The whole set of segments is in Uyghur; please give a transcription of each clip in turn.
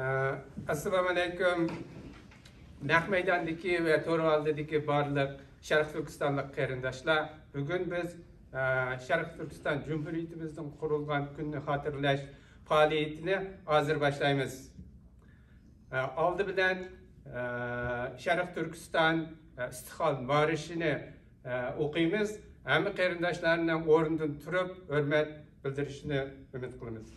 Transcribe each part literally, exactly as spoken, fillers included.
ئەسسالامۇئەلەيكۇم. نەق مەيداندىكى ۋە تور ئالدىدىكى بارلىق شەرقىي تۈركىستانلىق قېرىنداشلار، بۈگۈن بىز، ئە، شەرقىي تۈركىستان جۇمھۇرىيىتىمىزنىڭ قۇرۇلغان كۈنىنى خاتىرىلەش پائالىيىتىنى ھازىر باشلايمىز. ئە، ئالدى بىلەن، ئە، شەرقىي تۈركىستان، ئە، ئىستىقلال مارشىنى، ئە، ئوقۇيمىز. ھەممە قېرىنداشلارنىڭ ئورنىدىن تۇرۇپ ھۆرمەت بىلدۈرۈشىنى ئۈمىد قىلىمىز.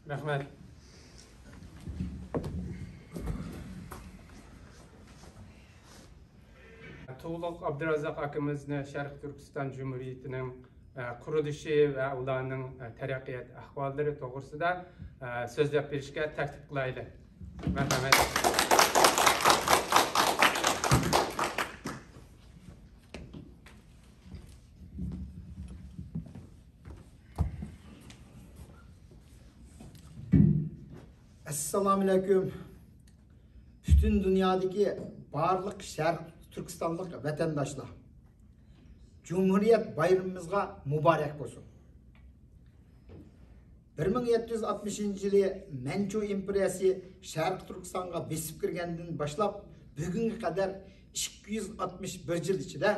رەھمەت. تۇغلۇق ئابدۇرازاق ئاكىمىزنى شەرقىي تۈركىستان جۇمھۇرىيىتىنىڭ، ئە، قۇرۇلۇشى ۋە ئۇلارنىڭ، ئە، تەرەققىيات ئەھۋاللىرى توغرىسىدا، ئە، سۆزلەپ بېرىشكە تەكلىپ قىلايلى. مەرھەمەت. ئەسسالامۇئەلەيكۇم. پۈتۈن دۇنيادىكى بارلىق شەرقىي تۈركىستانلىق ۋەتەنداشلار، جۇمھۇرىيەت بايرىمىمىزغا مۇبارەك بولسۇن! بىر مىڭ يەتتە يۈز ئاتمىشىنچى يىلى مەنچۇ ئىمپېرىيەسى شەرقىي تۈركىستانغا بېسىپ كىرگەندىن باشلاپ، بۈگۈنگە قەدەر ئىككى يۈز ئاتمىش بىر يىل ئىچىدە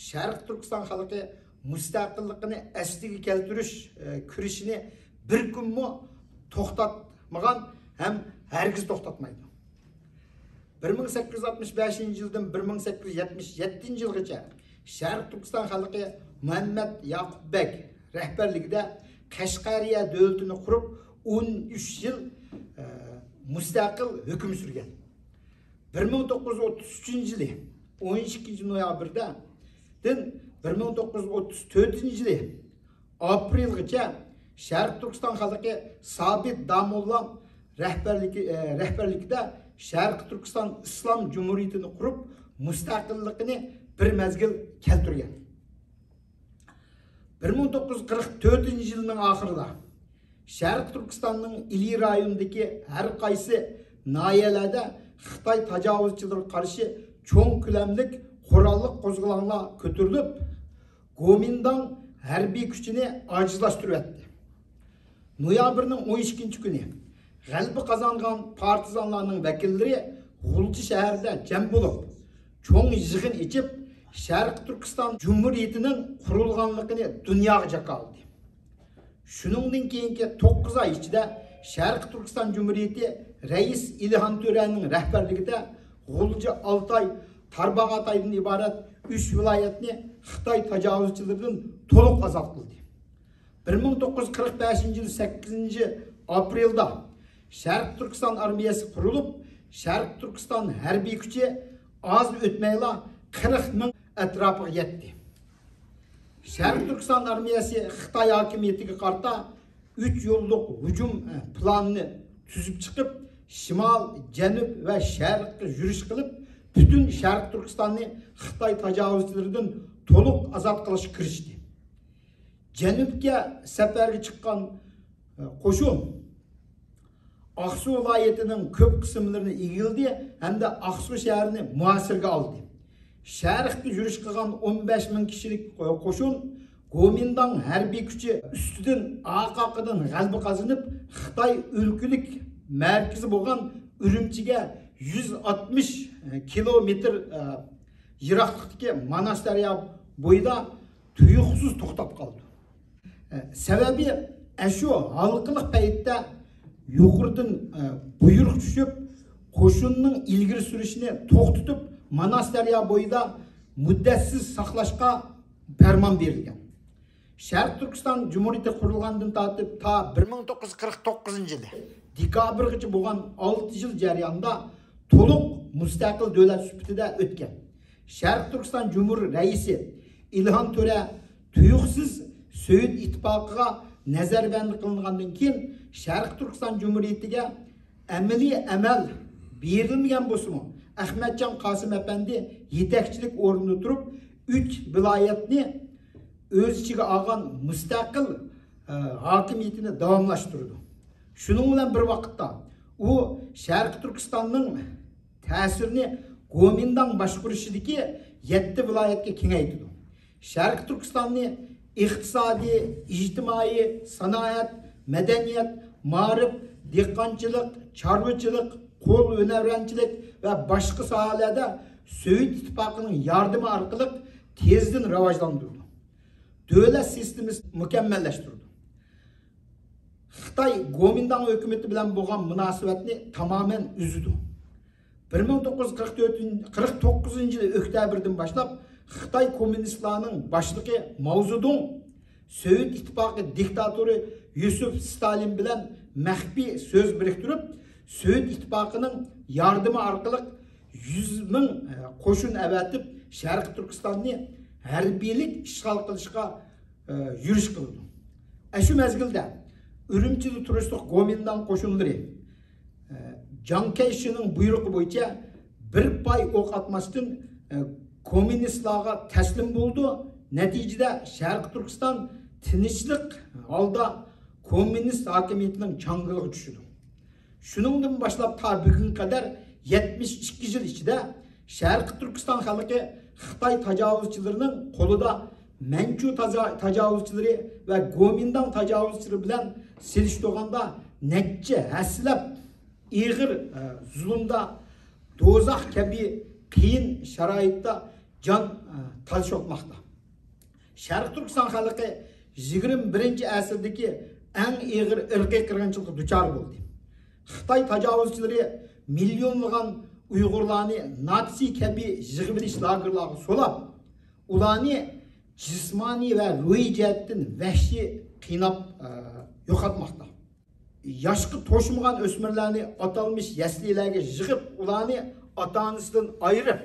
شەرقىي تۈركىستان خەلقى مۇستەقىللىقىنى ئەسلىگە كەلتۈرۈش، ئە، كۈرىشىنى بىر كۈنمۇ توختاتمىغان ھەم ھەرگىز توختاتمايدۇ. بىر مىڭ سەككىز يۈز ئاتمىش بەشىنچى يىلدىن بىر مىڭ سەككىز يۈز يەتمىش يەتتىنچى يىلغىچە شەرقىي تۈركىستان خەلقى مۇھەممەد ياقۇپ بەگ رەھبەرلىكىدە قەشقەرىيە دۆلىتىنى قۇرۇپ، ئون ئۈچ يىل، ئە، مۇستەقىل ھۆكۈم سۈرگەن. بىر مىڭ توققۇز يۈز ئوتتۇز ئۈچىنچى يىلى ئون ئىككىنچى نويابىردىن بىر مىڭ توققۇز يۈز ئوتتۇز تۆتىنچى يىلى ئاپرېلغىچە شەرقىي تۈركىستان خەلقى سابىت داموللا رەھبەرلىكى، ئە، رەھبەرلىكىدە شەرقىي تۈركىستان ئىسلام جۇمھۇرىيىتىنى قۇرۇپ، مۇستەقىللىقىنى بىر مەزگىل كەلتۈرگەن. بىر مىڭ توققۇز يۈز قىرىق تۆتىنچى يىلنىڭ ئاخىرىدا شەرقىي تۈركىستاننىڭ ئىلى رايونىدىكى ھەر قايسى ناھىيەلەردە خىتاي تاجاۋۇزچىلىرىغا قارشى چوڭ كۆلەملىك قوراللىق قوزغىلاڭلار كۆتۈرۈلۈپ، گومىنداڭ ھەربىي كۈچىنى ئاجىزلاشتۇرۇۋەتتى. نويابىرنىڭ ئون ئىككىنچى كۈنى غەلىبە قازانغان پارتىزانلارنىڭ ۋەكىللىرى غۇلجا شەھىرىدە جەم بولۇپ، چوڭ يىغىن ئېچىپ، شەرقىي تۈركىستان جۇمھۇرىيىتىنىڭ قۇرۇلغانلىقىنى دۇنياغا جاكارلىدى. شۇنىڭدىن كېيىنكى توققۇز ئاي ئىچىدە شەرقىي تۈركىستان جۇمھۇرىيىتى رەئىس ئىلھام تۆرەنىڭ رەھبەرلىكىدە غۇلجا، ئالتاي، تارباغاتايدىن ئىبارەت ئۈچ ۋىلايەتنى خىتاي تاجاۋۇزچىلىرىدىن تولۇق ئازاد قىلدى. بىر مىڭ توققۇز يۈز قىرىق بەشىنچى يىل سەككىزىنچى ئاپرېلدا شەرقىي تۈركىستان ئارمىيەسى قۇرۇلۇپ، شەرقىي تۈركىستان ھەربىي كۈچى ئاز ئۆتمەيلا قىرىق مىڭ ئەتراپىغا يەتتى. شەرقىي تۈركىستان ئارمىيەسى خىتاي ھاكىمىيىتىگە قارىتا ئۈچ يوللۇق ھۇجۇم، ئە، پىلانىنى تۈزۈپ چىقىپ، شىمال، جەنۇب ۋە شەرققە يۈرۈش قىلىپ، پۈتۈن شەرقىي تۈركىستاننى خىتاي تاجاۋۇزچىلىرىدىن تولۇق ئازاد قىلىشقا كىرىشتى. جەنۇبكە سەپەرگە چىققان، ئە، قوشۇن ئاقسۇ ۋىلايىتىنىڭ كۆپ قىسىملىرىنى ئىگىلىدى ھەمدە ئاقسۇ شەھىرىنى مۇھاسىرىگە ئالدى. شەرقتە يۈرۈش قىلغان ئون بەش مىڭ كىشىلىك قوشۇن گومىنداڭ ھەربىي كۈچى ئۈستىدىن ئارقا-ئارقىدىن غەلىبە قازىنىپ، خىتاي ئۆلكىلىك مەركىزى بولغان ئۈرۈمچىگە يۈز ئاتمىش كىلومېتىر، ئە، يىراقلىقتىكى ماناس دەريا بويىدا تۇيۇقسىز توختاپ قالىدۇ. ئە، سەۋەبى، ئەشۇ ھالقىلىق پەيتتە يۇقىرىدىن، ئە، بۇيرۇق چۈشۈپ، قوشۇننىڭ ئىلگىرى سۈرۈشىنى توختىتىپ، ماناس دەريا بويىدا مۇددەتسىز ساقلاشقا پەرمان بېرىلگەن. شەرقىي تۈركىستان جۇمھۇرىيىتى قۇرۇلغاندىن تارتىپ تا بىر مىڭ توققۇز يۈز قىرىق توققۇزىنچى يىلى دېكابىرغىچە بولغان ئالتە يىل جەريانىدا تولۇق مۇستەقىل دۆلەت سۈپىتىدە ئۆتكەن. شەرقىي تۈركىستان جۇمھۇر رەئىسى ئىلھام تۆرە تۇيۇقسىز سوۋېت ئىتتىپاقىغا نەزەربەندى قىلىنغاندىن كېيىن، شەرقىي تۈركىستان جۇمھۇرىيىتىگە ئەمەلىي ئەمەل بېرىلمىگەن بولسىمۇ، ئەخمەتجان قاسىم ئەپەندى يېتەكچىلىك ئورنىدا تۇرۇپ، ئۈچ ۋىلايەتنى ئۆز ئىچىگە ئالغان مۇستەقىل، ئە، ھاكىمىيىتىنى داۋاملاشتۇرىدۇ. شۇنىڭ بىلەن بىر ۋاقىتتا، ئۇ شەرقىي تۈركىستاننىڭ تەسىرىنى گومىنداڭ باشقۇرۇشىدىكى يەتتە ۋىلايەتكە كېڭەيتىدۇ. شەرقىي تۈركىستاننى ئىقتىسادىي، ئىجتىمائىي، سانائەت، مەدەنىيەت، مائارىپ، دېھقانچىلىق، چارۋىچىلىق، قول ھۈنەرۋەنچىلىك ۋە باشقا ساھەلەردە سوۋېت ئىتتىپاقىنىڭ ياردىمى ئارقىلىق تېزدىن راۋاجلاندۇرىدۇ. دۆلەت سىستېمىسىنى مۇكەممەللەشتۈرىدۇ. خىتاي گومىنداڭ ھۆكۈمىتى بىلەن بولغان مۇناسىۋەتنى تامامەن ئۈزىدۇ. بىر مىڭ توققۇز يۈز قىرىق تۆتىنچى، قىرىق توققۇزىنچى يىلى ئۆكتەبىردىن باشلاپ خىتاي كوممۇنىستلارنىڭ باشلىقى ماۋزېدۇڭ سوۋېت ئىتتىپاقى دىكتاتورى يوسىپ ستالىن بىلەن مەخپىي سۆز بىرىكتۈرۈپ، سوۋېت ئىتتىپاقىنىڭ ياردىمى ئارقىلىق يۈز مىڭ، ئە، قوشۇن ئەۋەتىپ، شەرقىي تۈركىستاننى ھەربىيلىك ئىشغال قىلىشقا، ئە، يۈرۈش قىلىدۇ. ئەشۇ مەزگىلدە ئۈرۈمچىدە تۇرۇشلۇق گومىنداڭ قوشۇنلىرى، ئە، جاڭ كەيشىنىڭ بۇيرۇقى بويىچە بىر پاي ئوق ئاتماستىن، ئە، كوممۇنىستلارغا تەسلىم بولىدۇ. نەتىجىدە شەرقىي تۈركىستان تىنچلىق ھالدا كوممۇنىست ھاكىمىيىتىنىڭ چاڭگىلىغا چۈشىدۇ. شۇنىڭدىن باشلاپ تا بۈگۈنگە قەدەر يەتمىش ئىككى يىل ئىچىدە شەرقىي تۈركىستان خەلقى خىتاي تاجاۋۇزچىلىرىنىڭ قولىدا مەنچۇ تاجا-، تاجاۋۇزچىلىرى ۋە گومىنداڭ تاجاۋۇزچىلىرى بىلەن سېلىشتۇرغاندا نەچچە ھەسسىلەپ ئېغىر، ئە، زۇلۇمدا، دوزاخ كەبى قىيىن شارائىتتا جان، ئە، تالىشىۋاتماقتا. شەرقىي تۈركىستان خەلقى يىگىرمە بىرىنچى ئەسىردىكى ئەڭ ئېغىر ئىرقىي قىرغىنچىلىققا دۇچار بولدى. خىتاي تاجاۋۇزچىلىرى مىليونلىغان ئۇيغۇرلارنى ناتسى كەبى يىغىۋېلىش لاگېرلارغا سولاپ، ئۇلارنى جىسمانىي ۋە روھىي جەھەتتىن ۋەھشىي قىيناپ، ئە، يوقاتماقتا. ياشقا توشمىغان ئۆسمۈرلەرنى ئاتالمىش يەسلىلەرگە يىغىپ، ئۇلارنى ئاتا-ئانىسىدىن ئايرىپ،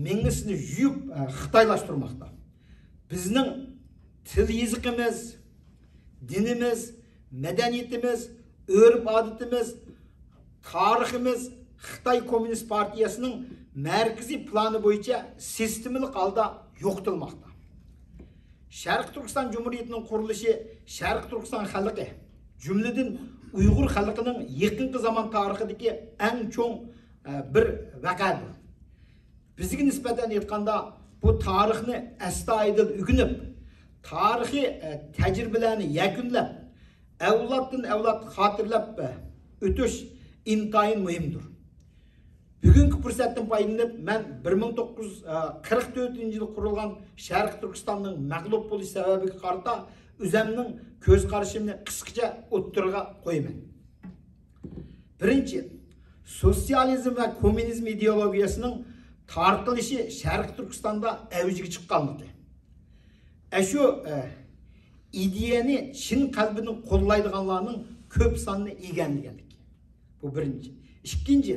مېڭىسىنى يۇيۇپ، ئە، خىتايلاشتۇرماقتا. بىزنىڭ تىل-يېزىقىمىز، دىنىمىز، مەدەنىيىتىمىز، ئۆرپ-ئادىتىمىز، تارىخىمىز خىتاي كوممۇنىست پارتىيەسىنىڭ مەركىزىي پىلانى بويىچە سىستېمىلىق ھالدا يوقىتىلماقتا. شەرقىي تۈركىستان جۇمھۇرىيىتىنىڭ قۇرۇلۇشى شەرقىي تۈركىستان خەلقى، جۈملىدىن ئۇيغۇر خەلقىنىڭ يېقىنقى زامان تارىخىدىكى ئەڭ چوڭ، ئە، بىر ۋەقەدۇر. بىزگە نىسبەتەن ئېيتقاندا، بۇ تارىخنى ئەستايىدىل ئۆگىنىپ، تارىخىي، ئە، تەجرىبىلەرنى يەكۈنلەپ، ئەۋلادتىن ئەۋلادقا خاتىرىلەپ، ئە، ئۆتۈش ئىنتايىن مۇھىمدۇر. بۈگۈنكى پۇرسەتتىن پايدىلىنىپ، مەن بىر مىڭ توققۇز يۈز قىرىق تۆتىنچى يىلى قۇرۇلغان شەرقىي تۈركىستاننىڭ مەغلۇپ بولۇش سەۋەبىگە قارىتا ئۆزەمنىڭ كۆز قارىشىمنى قىسقىچە ئوتتۇرىغا قويىمەن. بىرىنچى، سوتسىيالىزم ۋە كوممۇنىزم ئىدېئولوگىيەسىنىڭ تارقىلىشى شەرقىي تۈركىستاندا ئەۋجىگە چىققانلىقى. ئەشۇ، ئە، ئىدىيەنى چىن قەلبىدىن قوللايدىغانلارنىڭ كۆپ ساننى ئىگىلىگەنلىكى. بۇ بىرىنچى. ئىككىنچى،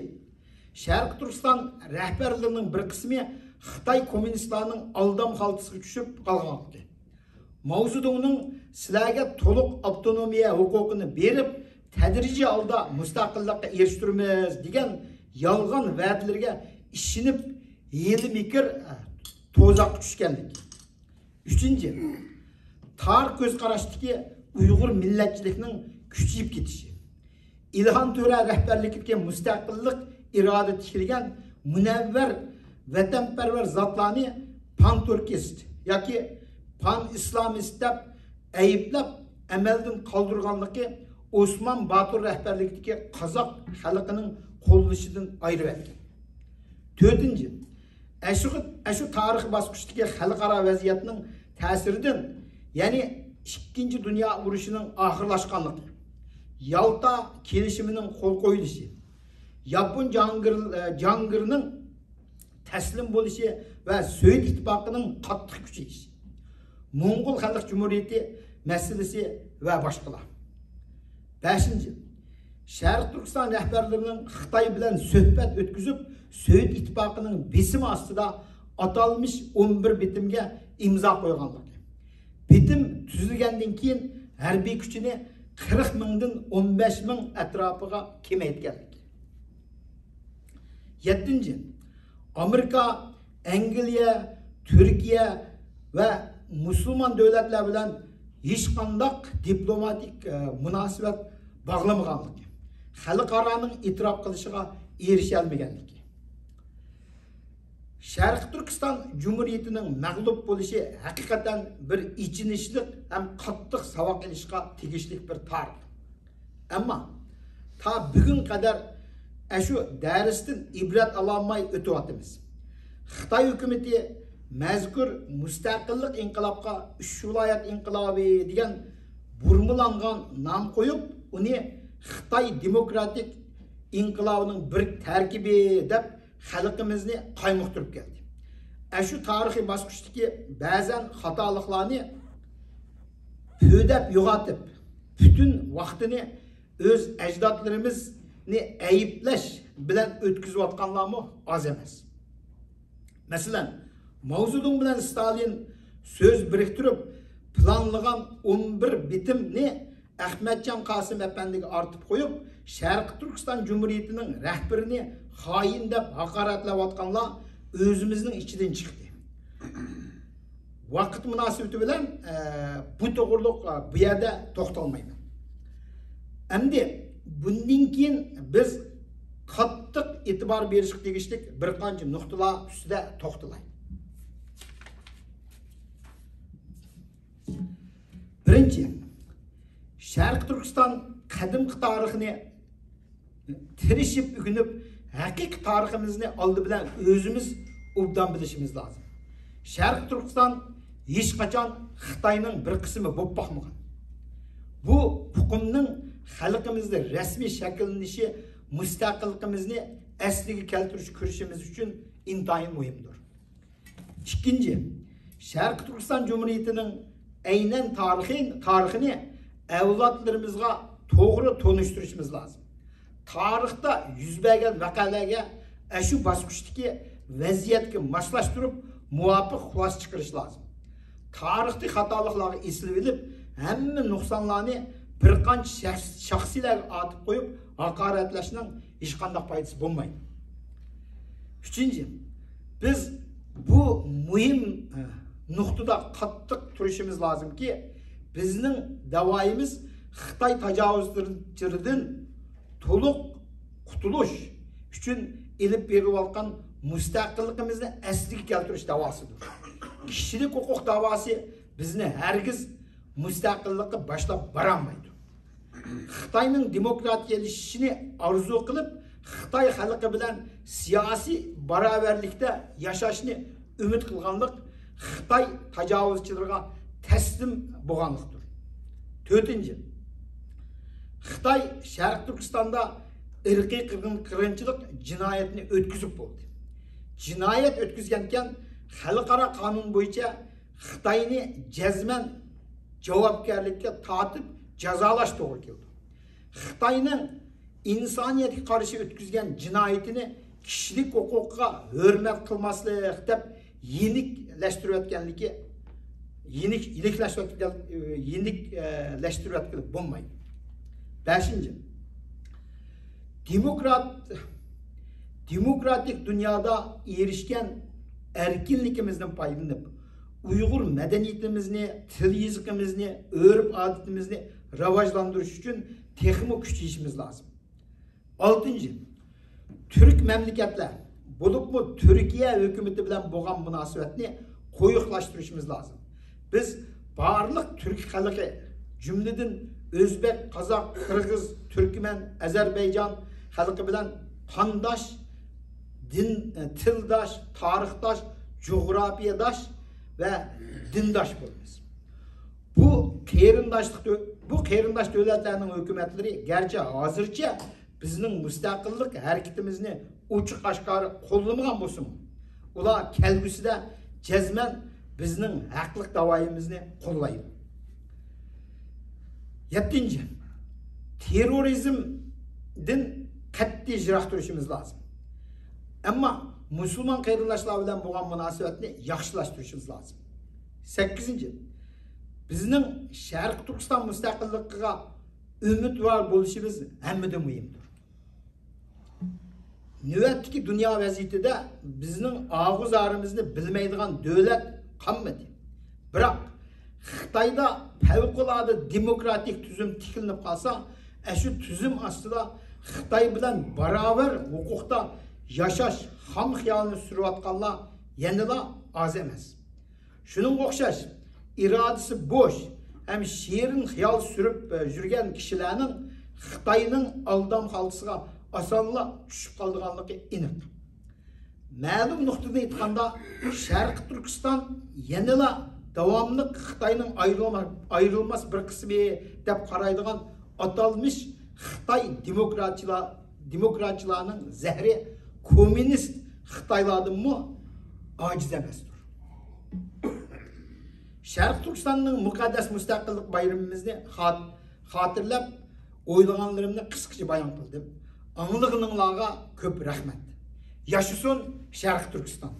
شەرقىي تۈركىستان رەھبەرلىرىنىڭ بىر قىسمى خىتاي كوممۇنىستلارنىڭ ئالدام خالتىسىغا چۈشۈپ قالغانلىقى. ماۋزېدۇڭنىڭ «سىلەرگە تولۇق ئاپتونومىيە ھوقۇقىنى بېرىپ، تەدرىجىي ھالدا مۇستەقىللىققا ئېرىشتۈرىمىز» دېگەن يالغان ۋەدىلىرىگە ئىشىنىپ، ھىيلە-مىكىر، ئە، تۇزاققا چۈشكەنلىكى. ئۈچىنچى، تار كۆز قاراشتىكى ئۇيغۇر مىللەتچىلىكنىڭ كۈچىيىپ كېتىشى. ئىلھام تۆرە رەھبەرلىكىدىكى مۇستەقىللىق ئىرادە تىكلىگەن مۇنەۋۋەر ۋەتەنپەرۋەر زاتلارنى پانتۈركىست ياكى پانئىسلامىست دەپ ئەيىبلەپ، ئەمەلدىن قالدۇرغانلىقى ئوسمان باتۇر رەھبەرلىكىدىكى قازاق خەلقىنىڭ قوللىشىدىن ئايرىۋەتكەن. تۆتىنچى، ئەشۇ، ئەشۇ تارىخىي باسقۇچتىكى خەلقئارا ۋەزىيەتنىڭ تەسىرىدىن، يەنى ئىككىنچى دۇنيا ئۇرۇشىنىڭ ئاخىرلاشقانلىقى، يالتا كېلىشىمىنىڭ قول قويۇلۇشى، ياپون جاھانگىر-، جاھانگىرىنىڭ تەسلىم بولۇشى ۋە سوۋېت ئىتتىپاقىنىڭ قاتتىق كۈچىيىشى، موڭغۇل خەلق جۇمھۇرىيىتى مەسىلىسى ۋە باشقىلار. بەشىنچى، شەرقىي تۈركىستان رەھبەرلىرىنىڭ خىتاي بىلەن سۆھبەت ئۆتكۈزۈپ، سوۋېت ئىتتىپاقىنىڭ بېسىمى ئاستىدا ئاتالمىش ئون بىر بېتىمگە ئىمزا قويغانلىقى. بېتىم تۈزۈلگەندىن كېيىن ھەربىي كۈچىنى قىرىق مىڭدىن ئون بەش مىڭ ئەتراپىغا كېمەيتكەنلىكى. يەتتىنچى، ئامېرىكا، ئەنگلىيە، تۈركىيە ۋە مۇسۇلمان دۆلەتلەر بىلەن ھېچقانداق دىپلوماتىك، ئە، مۇناسىۋەت باغلىمىغانلىقى، خەلقئارانىڭ ئېتىراپ قىلىشىغا ئېرىشەلمىگەنلىكى. شەرقىي تۈركىستان جۇمھۇرىيىتىنىڭ مەغلۇپ بولۇشى ھەقىقەتەن بىر ئېچىنىشلىق ھەم قاتتىق ساۋاق ئېلىشقا تېگىشلىك بىر تارىخ. ئەمما تا بۈگۈنگە قەدەر ئەشۇ دەرستىن ئىبرەت ئالالماي ئۆتۈۋاتىمىز. خىتاي ھۆكۈمىتى مەزكۇر مۇستەقىللىق ئىنقىلابقا «ئۈچ ۋىلايەت ئىنقىلابى» دېگەن بۇرمىلانغان نام قويۇپ، ئۇنى خىتاي دېموكراتىك ئىنقىلابىنىڭ بىر تەركىبى دەپ خەلقىمىزنى قايمۇقتۇرۇپ كەلدى. ئەشۇ تارىخىي باسقۇچتىكى بەزەن خاتالىقلارنى پۈۋدەپ يوغىنىتىپ، پۈتۈن ۋاقتىنى ئۆز ئەجدادلىرىمىزنى ئەيىبلەش بىلەن ئۆتكۈزۈۋاتقانلارمۇ ئاز ئەمەس. مەسىلەن، ماۋزېدۇڭ بىلەن ستالىن سۆز بىرىكتۈرۈپ پىلانلىغان ئون بىر بېتىمنى ئەخمەتجان قاسىم ئەپەندىگە ئارتىپ قويۇپ، شەرقىي تۈركىستان جۇمھۇرىيىتىنىڭ رەھبىرىنى خائىن دەپ ھاقارەتلەۋاتقانلار ئۆزىمىزنىڭ ئىچىدىن چىقتى. ۋاقىت مۇناسىۋىتى بىلەن، ئە، بۇ توغرۇلۇق، ئە، بۇ يەردە توختالمايمەن. ئەمدى بۇندىن كېيىن بىز قاتتىق ئېتىبار بېرىشقا تېگىشلىك بىر قانچە نۇقتىلار ئۈستىدە توختىلاي. بىرىنچى، شەرقىي تۈركىستان قەدىمكى تارىخىنى تىرىشىپ ئۆگىنىپ، ھەقىقىي تارىخىمىزنى ئالدى بىلەن ئۆزىمىز ئوبدان بىلىشىمىز لازىم. شەرقىي تۈركىستان ھېچقاچان خىتاينىڭ بىر قىسمى بولۇپ باقمىغان. بۇ ئۇقۇمنىڭ خەلقىمىزدە رەسمىي شەكىللىنىشى مۇستەقىللىقىمىزنى ئەسلىگە كەلتۈرۈش كۈرىشىمىز ئۈچۈن ئىنتايىن مۇھىمدۇر. ئىككىنچى، شەرقىي تۈركىستان جۇمھۇرىيىتىنىڭ ئەينەن تارىخى، تارىخىنى ئەۋلادلىرىمىزغا توغرا تونۇشتۇرۇشىمىز لازىم. تارىختا يۈز بەرگەن ۋەقەلەرگە ئەشۇ باسقۇچتىكى ۋەزىيەتكە ماسلاشتۇرۇپ، مۇۋاپىق خۇلاسە چىقىرىش لازىم. تارىختىكى خاتالىقلارغا ئېسىلىۋېلىپ، ھەممە نۇقسانلارنى بىر قانچە شەخس-، شەخسىيلەرگە ئارتىپ قويۇپ، ھاقارەتلەشنىڭ ھېچقانداق پايدىسى بولمايدۇ. ئۈچىنچى، بىز بۇ مۇھىم، ئە، نۇقتىدا قاتتىق تۇرۇشىمىز لازىمكى، بىزنىڭ داۋايىمىز خىتاي تاجاۋۇزچىلىرىدىن تولۇق قۇتۇلۇش ئۈچۈن ئېلىپ بېرىلىۋاتقان مۇستەقىللىقىمىزنى ئەسلىگە كەلتۈرۈش داۋاسىدۇر. كىشىلىك ھوقۇق داۋاسى بىزنى ھەرگىز مۇستەقىللىققا باشلاپ بارالمايدۇ. خىتاينىڭ دېموكراتىيەلىشىشىنى ئارزۇ قىلىپ، خىتاي خەلقى بىلەن سىياسىي باراۋەرلىكتە ياشاشنى ئۈمىد قىلغانلىق خىتاي تاجاۋۇزچىلىرىغا تەسلىم بولغانلىقتۇر. تۆتىنچى، خىتاي شەرقىي تۈركىستاندا ئىرقىي قىرغىن-، قىرغىنچىلىق جىنايەتنى ئۆتكۈزۈپ بولدى. جىنايەت ئۆتكۈزگەنكەن، خەلقئارا قانۇن بويىچە خىتاينى جەزمەن جاۋابكەرلىككە تارتىپ جازالاش توغرا كېلىدۇ. خىتاينىڭ ئىنسانىيەتكە قارشى ئۆتكۈزگەن جىنايىتىنى كىشىلىك ھوقۇققا ھۆرمەت قىلماسلىق دەپ يېنىكلەشتۈرۈۋەتكەنلىكى، يېنىك-، يېنىكلەشتۈرۈۋەتكەن-، يېنىكلەشتۈرۈۋەتكىلى بولمايدۇ. بەشىنچى، دېموكرات-، دېموكراتىك دۇنيادا ئېرىشكەن ئەركىنلىكىمىزدىن پايدىلىنىپ، ئۇيغۇر مەدەنىيىتىمىزنى، تىل يېزىقىمىزنى، ئۆرپ-ئادىتىمىزنى راۋاجلاندۇرۇش ئۈچۈن تېخىمۇ كۈچىيىشىمىز لازىم. ئالتىنچى، تۈرك مەملىكەتلەر، بولۇپمۇ تۈركىيە ھۆكۈمىتى بىلەن بولغان مۇناسىۋەتنى قويۇقلاشتۇرۇشىمىز لازىم. بىز بارلىق تۈرك خەلقى، جۈملىدىن ئۆزبەك، قازاق، قىرغىز، تۈركمەن، ئەزەربەيجان خەلقى بىلەن قانداش، دىن، تىلداش، تارىخداش، جۇغراپىيەداش ۋە دىنداش بولىمىز. بۇ قېرىنداشلىق دۆ-، بۇ قېرىنداش دۆلەتلەرنىڭ ھۆكۈمەتلىرى گەرچە ھازىرچە بىزنىڭ مۇستەقىللىق ھەرىكىتىمىزنى ئوچۇق-ئاشكارا قوللىمىغان بولسىمۇ، ئۇلار كەلگۈسىدە جەزمەن بىزنىڭ ھەقلىق داۋايىمىزنى قوللايدۇ. يەتتىنچى، تېررورىزمدىن قەتئىي يىراق تۇرۇشىمىز لازىم. ئەمما مۇسۇلمان قېرىنداشلار بىلەن بولغان مۇناسىۋەتنى ياخشىلاشتۇرۇشىمىز لازىم. سەككىزىنچى، بىزنىڭ شەرقىي تۈركىستان مۇستەقىللىقىغا ئۈمىدۋار بولۇشىمىز ھەممىدىن مۇھىمدۇر. نۆۋەتتىكى دۇنيا ۋەزىيىتىدە بىزنىڭ ئاغۇزارىمىزنى بىلمەيدىغان دۆلەت قالمىدى. بىراق، خىتايدا پەۋقۇلئاددە دېموكراتىك تۈزۈم تىكلىنىپ قالسا، ئەشۇ تۈزۈم ئاستىدا خىتاي بىلەن باراۋەر ھوقۇقتا ياشاش خام خىيالىنى سۈرۈۋاتقانلار يەنىلا ئاز ئەمەس. شۇنىڭغا ئوخشاش، ئىرادىسى بوش ھەم شېرىن خىيال سۈرۈپ، ئە، يۈرگەن كىشىلەرنىڭ خىتاينىڭ ئالدام خالتىسىغا ئاسانلا چۈشۈپ قالىدىغانلىقى ئېنىق. مەلۇم نۇقتىدىن ئېيتقاندا، شەرقىي تۈركىستان يەنىلا داۋاملىق خىتاينىڭ ئايرىلما-، ئايرىلماس بىر قىسمى دەپ قارايدىغان ئاتالمىش خىتاي دېموكراتچىلار، دېموكراتچىلارنىڭ زەھىرى كوممۇنىست خىتايلاردىنمۇ ئاجىز ئەمەستۇر. شەرقىي تۈركىستاننىڭ مۇقەددەس مۇستەقىللىق بايرىمىمىزنى خات-، خاتىرىلەپ، ئويلىغانلىرىمنى قىسقىچە بايان قىلدىم. ئاڭلىغىنىڭلارغا كۆپ رەھمەت. ياشىسۇن شەرقىي تۈركىستان!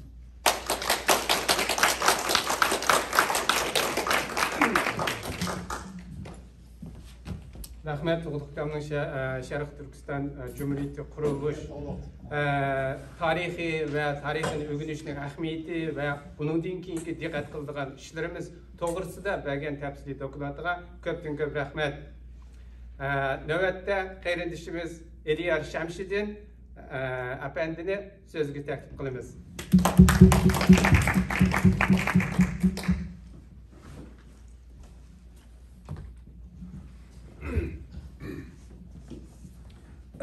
رەھمەت، تۇغلۇق ئاكامنىڭ شە-، ئە، شەرقىي تۈركىستان، ئە، جۇمھۇرىيىتى قۇرۇلۇش، ئە، تارىخى ۋە تارىخىنى ئۆگىنىشنىڭ ئەھمىيىتى ۋە بۇنىڭدىن كېيىنكى دىققەت قىلىدىغان ئىشلىرىمىز توغرىسىدا بەرگەن تەپسىلىي دوكلاتىغا كۆپتىن كۆپ رەھمەت. ئە، نۆۋەتتە قېرىندىشىمىز ئېلىيار شەمشىدىن، ئە، ئەپەندىنى سۆزگە تەكلىپ قىلىمىز.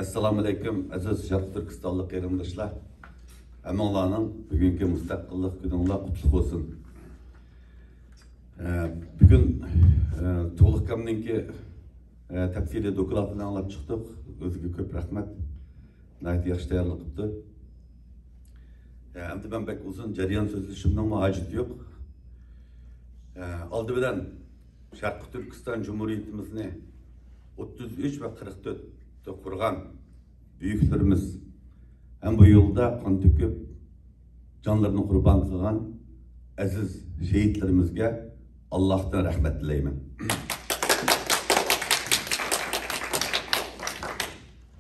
ئەسسالامۇئەلەيكۇم، ئەزىز شەرقىي تۈركىستانلىق قېرىنداشلار. ھەممىڭلارنىڭ بۈگۈنكى مۇستەقىللىق كۈنۈڭلار قۇتلۇق بولسۇن. ئە، بۈگۈن، ئە، تۇغلۇق ئاكامنىڭكى، ئە، تەپسىلىي دوكلاتىنى ئاڭلاپ چىقتۇق. ئۆزىگە كۆپ رەھمەت. ناھايىتى ياخشى تەييارلىق قىپتۇ. ئە، ئەمدى مەن بەك ئۇزۇن جەريان سۆزلىشىمنىڭمۇ ھاجىتى يوق. ئالدى بىلەن شەرقىي تۈركىستان جۇمھۇرىيىتىمىزنى ئوتتۇز ئۈچ ۋە قىرىق تۆتتە قۇرغان بۈيۈكلىرىمىز ھەم بۇ يولدا قان تۆكۈپ، جانلىرىنى قۇربان قىلغان ئەزىز شېھىتلىرىمىزگە ئاللاھتىن رەھمەت تىلەيمەن.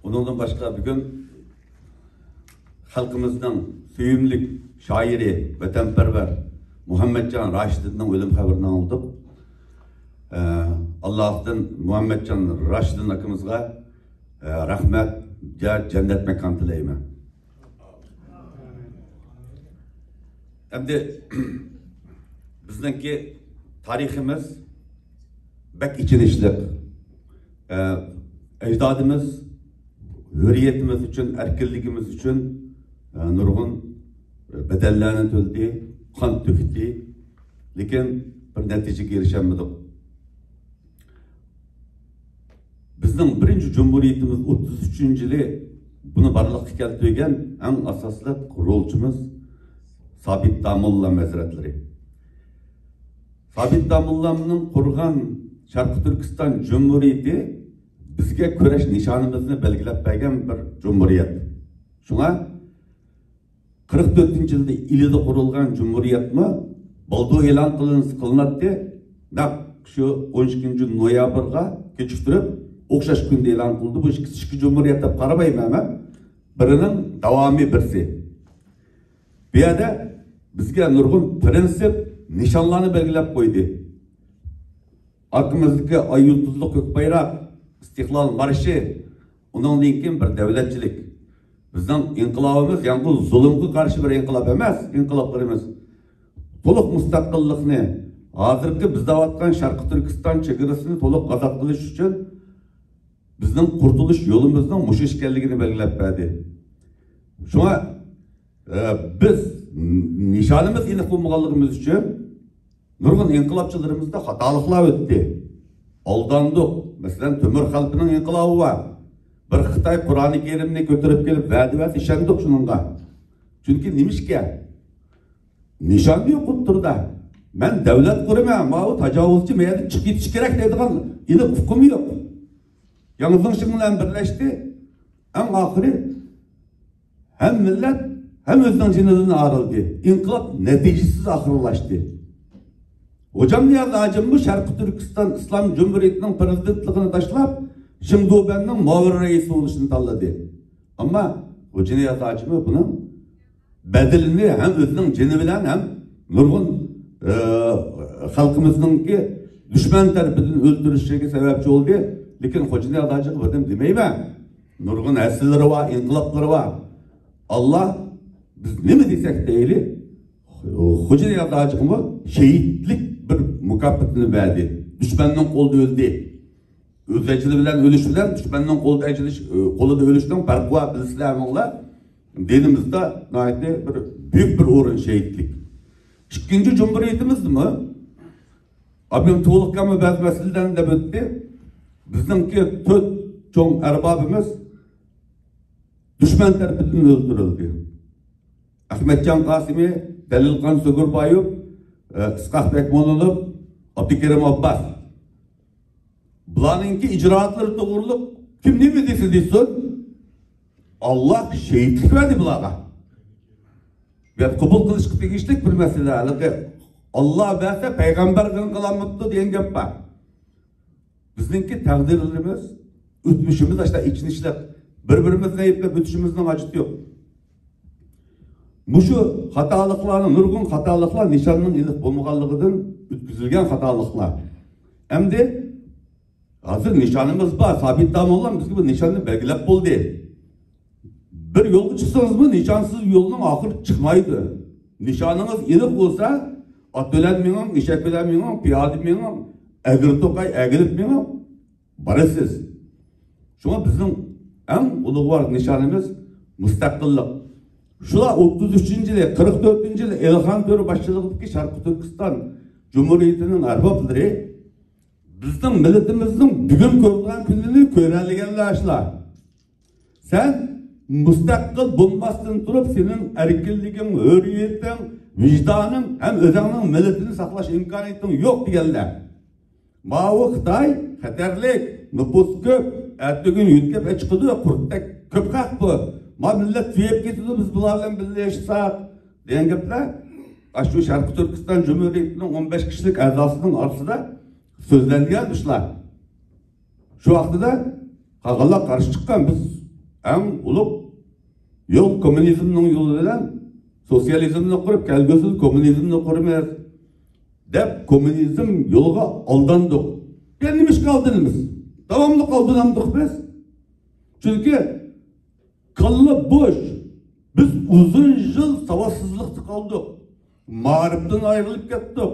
ئۇنىڭدىن باشقا، بۈگۈن خەلقىمىزنىڭ سۆيۈملۈك شائىرى، ۋەتەنپەرۋەر مۇھەممەتجان راشىدىننىڭ ئۆلۈم خەۋىرىنى ئاڭلىدۇق. ئە، ئاللاھتىن مۇھەممەتجان راشىدىن ئاكىمىزغا، ئە، رەھمەت، جە-، جەننەت ماكان تىلەيمەن. ئەمدى بىزنىڭكى تارىخىمىز بەك ئېچىنىشلىق. ئە، ئەجدادىمىز ھۆرىيىتىمىز ئۈچۈن، ئەركىنلىكىمىز ئۈچۈن، ئە، نۇرغۇن بەدەللەرنى تۆلىدى، قان تۆكتى. لېكىن بىر نەتىجىگە ئېرىشەلمىدۇق. بىزنىڭ بىرىنچى جۇمھۇرىيىتىمىز ئوتتۇز ئۈچىنچى يىلى بۇنى بارلىققا كەلتۈرگەن ئەڭ ئاساسلىق رولچىمىز سابىت داموللام ھەزرەتلىرى. سابىت داموللامنىڭ قۇرغان شەرقىي تۈركىستان جۇمھۇرىيىتى بىزگە كۈرەش نىشانىمىزنى بەلگىلەپ بەرگەن بىر جۇمھۇرىيەت. شۇڭا قىرىق تۆتىنچى يىلدا ئىلىدا قۇرۇلغان جۇمھۇرىيەتمۇ بالدۇر ئېلان قىلىنسا قىلىناتتى. نەق شۇ ئون ئىككىنچى نويابىرغا كېچىكتۈرۈپ، ئوخشاش كۈندە ئېلان قىلدى. بۇ ئىككىسى ئىككى جۇمھۇرىيەت دەپ قارىمايمەن مەن. بىرىنىڭ داۋامى بىرسى. بۇ يەردە بىزگە نۇرغۇن پىرىنسىپ، نىشانلارنى بەلگىلەپ قويدى. ئارقىمىزدىكى ئاي يۇلتۇزلۇق كۆك بايراق، ئىستىقلال مارشى، ئۇنىڭدىن كېيىن بىر دەۋلەتچىلىك. بىزنىڭ ئىنقىلابىمىز يالغۇز زۇلۇمغا قارشى بىر ئىنقىلاب ئەمەس، ئىنقىلابلىرىمىز تولۇق مۇستەقىللىقنى، ھازىرقى بىز دەۋاتقان شەرقىي تۈركىستان چېگرىسىنى تولۇق ئازاد قىلىش ئۈچۈن بىزنىڭ قۇرتۇلۇش يولىمىزنىڭ مۇشۇ ئىكەنلىكىنى بەلگىلەپ بەردى. شۇڭا، ئە، بىز نىشانىمىز ئېنىق بولمىغانلىقىمىز ئۈچۈن نۇرغۇن ئىنقىلابچىلىرىمىزدا خاتالىقلار ئۆتتى. ئالداندۇق. مەسىلەن، تۆمۈر خەلپىنىڭ ئىنقىلابى بار. بىر خىتاي قۇرئانى كەرىمنى كۆتۈرۈپ كېلىپ ۋەدە بەردى، ئىشەندۇق شۇنىڭغا. چۈنكى نېمىشقا؟ نىشان يوق ئوتتۇرىدا. مەن دەۋلەت قۇرىمەن، ماۋۇ تاجاۋۇزچى مەيەردىن چىقىپ كېتىشى كېرەك دەيدىغان ئېنىق ئۇقۇم يوق. ياڭ زېڭشىڭ بىلەن بىرلەشتى. ئەڭ ئاخىرى ھەم مىللەت، ھەم ئۆزىنىڭ جېنىدىن ئايرىلدى. ئىنقىلاب نەتىجىسىز ئاخىرلاشتى. خوجامنىياز ھاجىممۇ شەرقىي تۈركىستان ئىسلام جۇمھۇرىيىتىنىڭ پىرېزىدېنتلىقىنى تاشلاپ، شېڭدۇبەننىڭ مۇئاۋىن رەئىسى بولۇشنى تاللىدى. ئەمما خوجانىياز ھاجىممۇ بۇنىڭ بەدىلىنى ھەم ئۆزىنىڭ جېنى بىلەن، ھەم نۇرغۇن، ئە، خەلقىمىزنىڭكى دۈشمەن تەرىپىدىن ئۆلتۈرۈلۈشىگە سەۋەبچى بولدى. لېكىن خوجانىياز ھاجىغا بىردەم دېمەيمەن. نۇرغۇن ھەسسىلىرى بار، ئىنقىلابلىرى بار. ئاللا بىز نېمە دېسەك دەيلى، خوجانىياز ھاجىغىمۇ شېھىتلىك بىر مۇكاپاتىنى بەردى. دۈشمەننىڭ قولىدا ئۆلدى. ئۆز ئەجىلى بىلەن ئۆلۈش بىلەن دۈشمەننىڭ قولىدا ئەجىلىش، قولىدا ئۆلۈشنىڭ پەرقى بار، بىلىسىلەر ھەممىڭلار. دىنىمىزدا ناھايىتى بىر بۈيۈك بىر ئورۇن شېھىتلىك. ئىككىنچى جۇمھۇرىيىتىمىزدىمۇ ئابىم تۇغلۇقكەنمۇ بەزى مەسىلىلەرنى دەپ ئۆتتى. بىزنىڭكى تۆت چوڭ ئەربابىمىز دۈشمەن تەرىپىدىن ئۆلتۈرۈلدى. ئەخمەتجان قاسىمى، دەلىلخان سۆگۈربايېۋ، ئىسقاق بەگمۇنۇلوف، ئابدۇكېرىم ئابباس. بۇلارنىڭكى ئىجرائاتلىرى توغرۇلۇق كىم نېمە دېسە دېسۇن، ئاللا شېھىتلىك بەردى بۇلارغا. بۇ قوبۇل قىلىشقا تېگىشلىك بىر مەسىلە. ھېلىقى ئاللا بەرسە، پەيغەمبەر غەم قىلالماپتۇ دېگەن گەپ بار. بىزنىڭكى تەقدىرلىرىمىز، ئۆتمۈشىمىز ئاشۇنداق ئېچىنىشلىق. بىر-بىرىمىزنى ئەيىبلەپ ئۆتۈشىمىزنىڭ ھاجىتى يوق. مۇشۇ خاتالىقلارنى، نۇرغۇن خاتالىقلار نىشاننىڭ ئېنىق بولمىغانلىقىدىن ئۆتكۈزۈلگەن خاتالىقلار. ئەمدى ھازىر نىشانىمىز بار، سابىت داموللام بىزگە بۇ نىشاننى بەلگىلەپ بولدى. بىر يولغا چىقسىڭىزمۇ، نىشانسىز يولنىڭ ئاخىرى چىقمايدۇ. نىشانىڭىز ئېنىق بولسا، ئات بىلەن مېڭىڭ، ئېشەك بىلەن مېڭىڭ، پىيادە مېڭىڭ، ئەگرى توقاي ئەگىلىپ مېڭىڭ، بارىسىز. شۇڭا بىزنىڭ ئەڭ ئۇلۇغۋار نىشانىمىز مۇستەقىللىق. شۇلار ئوتتۇز ئۈچىنچى يىلى، قىرىق تۆتىنچى يىلى ئېلىخان تۆرە باشچىلىقىدىكى شەرقىي تۈركىستان جۇمھۇرىيىتىنىڭ ئەربابلىرى بىزنىڭ مىللىتىمىزنىڭ بۈگۈن كۆرىدىغان كۈنىنى كۆرەلىگەنلەر شۇلار. سەن مۇستەقىل بولماستىن تۇرۇپ، سېنىڭ ئەركىنلىكىڭ، ھۆرىيىتىڭ، ۋىجدانىڭ ھەم ئۆزۈڭنىڭ مىللىتىنى ساقلاش ئىمكانىيىتىڭ يوق دېگەنلەر. ماۋۇ خىتاي خەتەرلىك، نوپۇس كۆپ، ئەتىگۈن يۆتكەپ ئەچىقىدۇ، قۇرتتەك كۆپ خەق بۇ. ما مىللەت سۆيۈپ كېتىدۇ، بىز بۇلار بىلەن بىللە ياشىساق، دېگەن گەپلەر ئاشۇ شەرقىي تۈركىستان جۇمھۇرىيىتىنىڭ ئون بەش كىشىلىك ئەزاسىنىڭ ئارىسىدا سۆزلەنگەن ئىشلار. شۇ ۋاقتىدا قالغانلار قارشى چىققان، بىز ئەڭ ئۇلۇغ يول، كوممۇنىزمنىڭ يولى بىلەن سوتسىيالىزمنى قۇرۇپ، كەلگۈسىدە كوممۇنىزمنى قۇرىمىز دەپ، كوممۇنىزم يولىغا ئالداندۇق. يەنە نېمىشقا ئالدىنىمىز؟ داۋاملىق ئالدىنامدۇق بىز؟ چۈنكى كاللا بوش. بىز ئۇزۇن يىل ساۋاتسىزلىقتا قالدۇق. مائارىپتىن ئايرىلىپ كەتتۇق.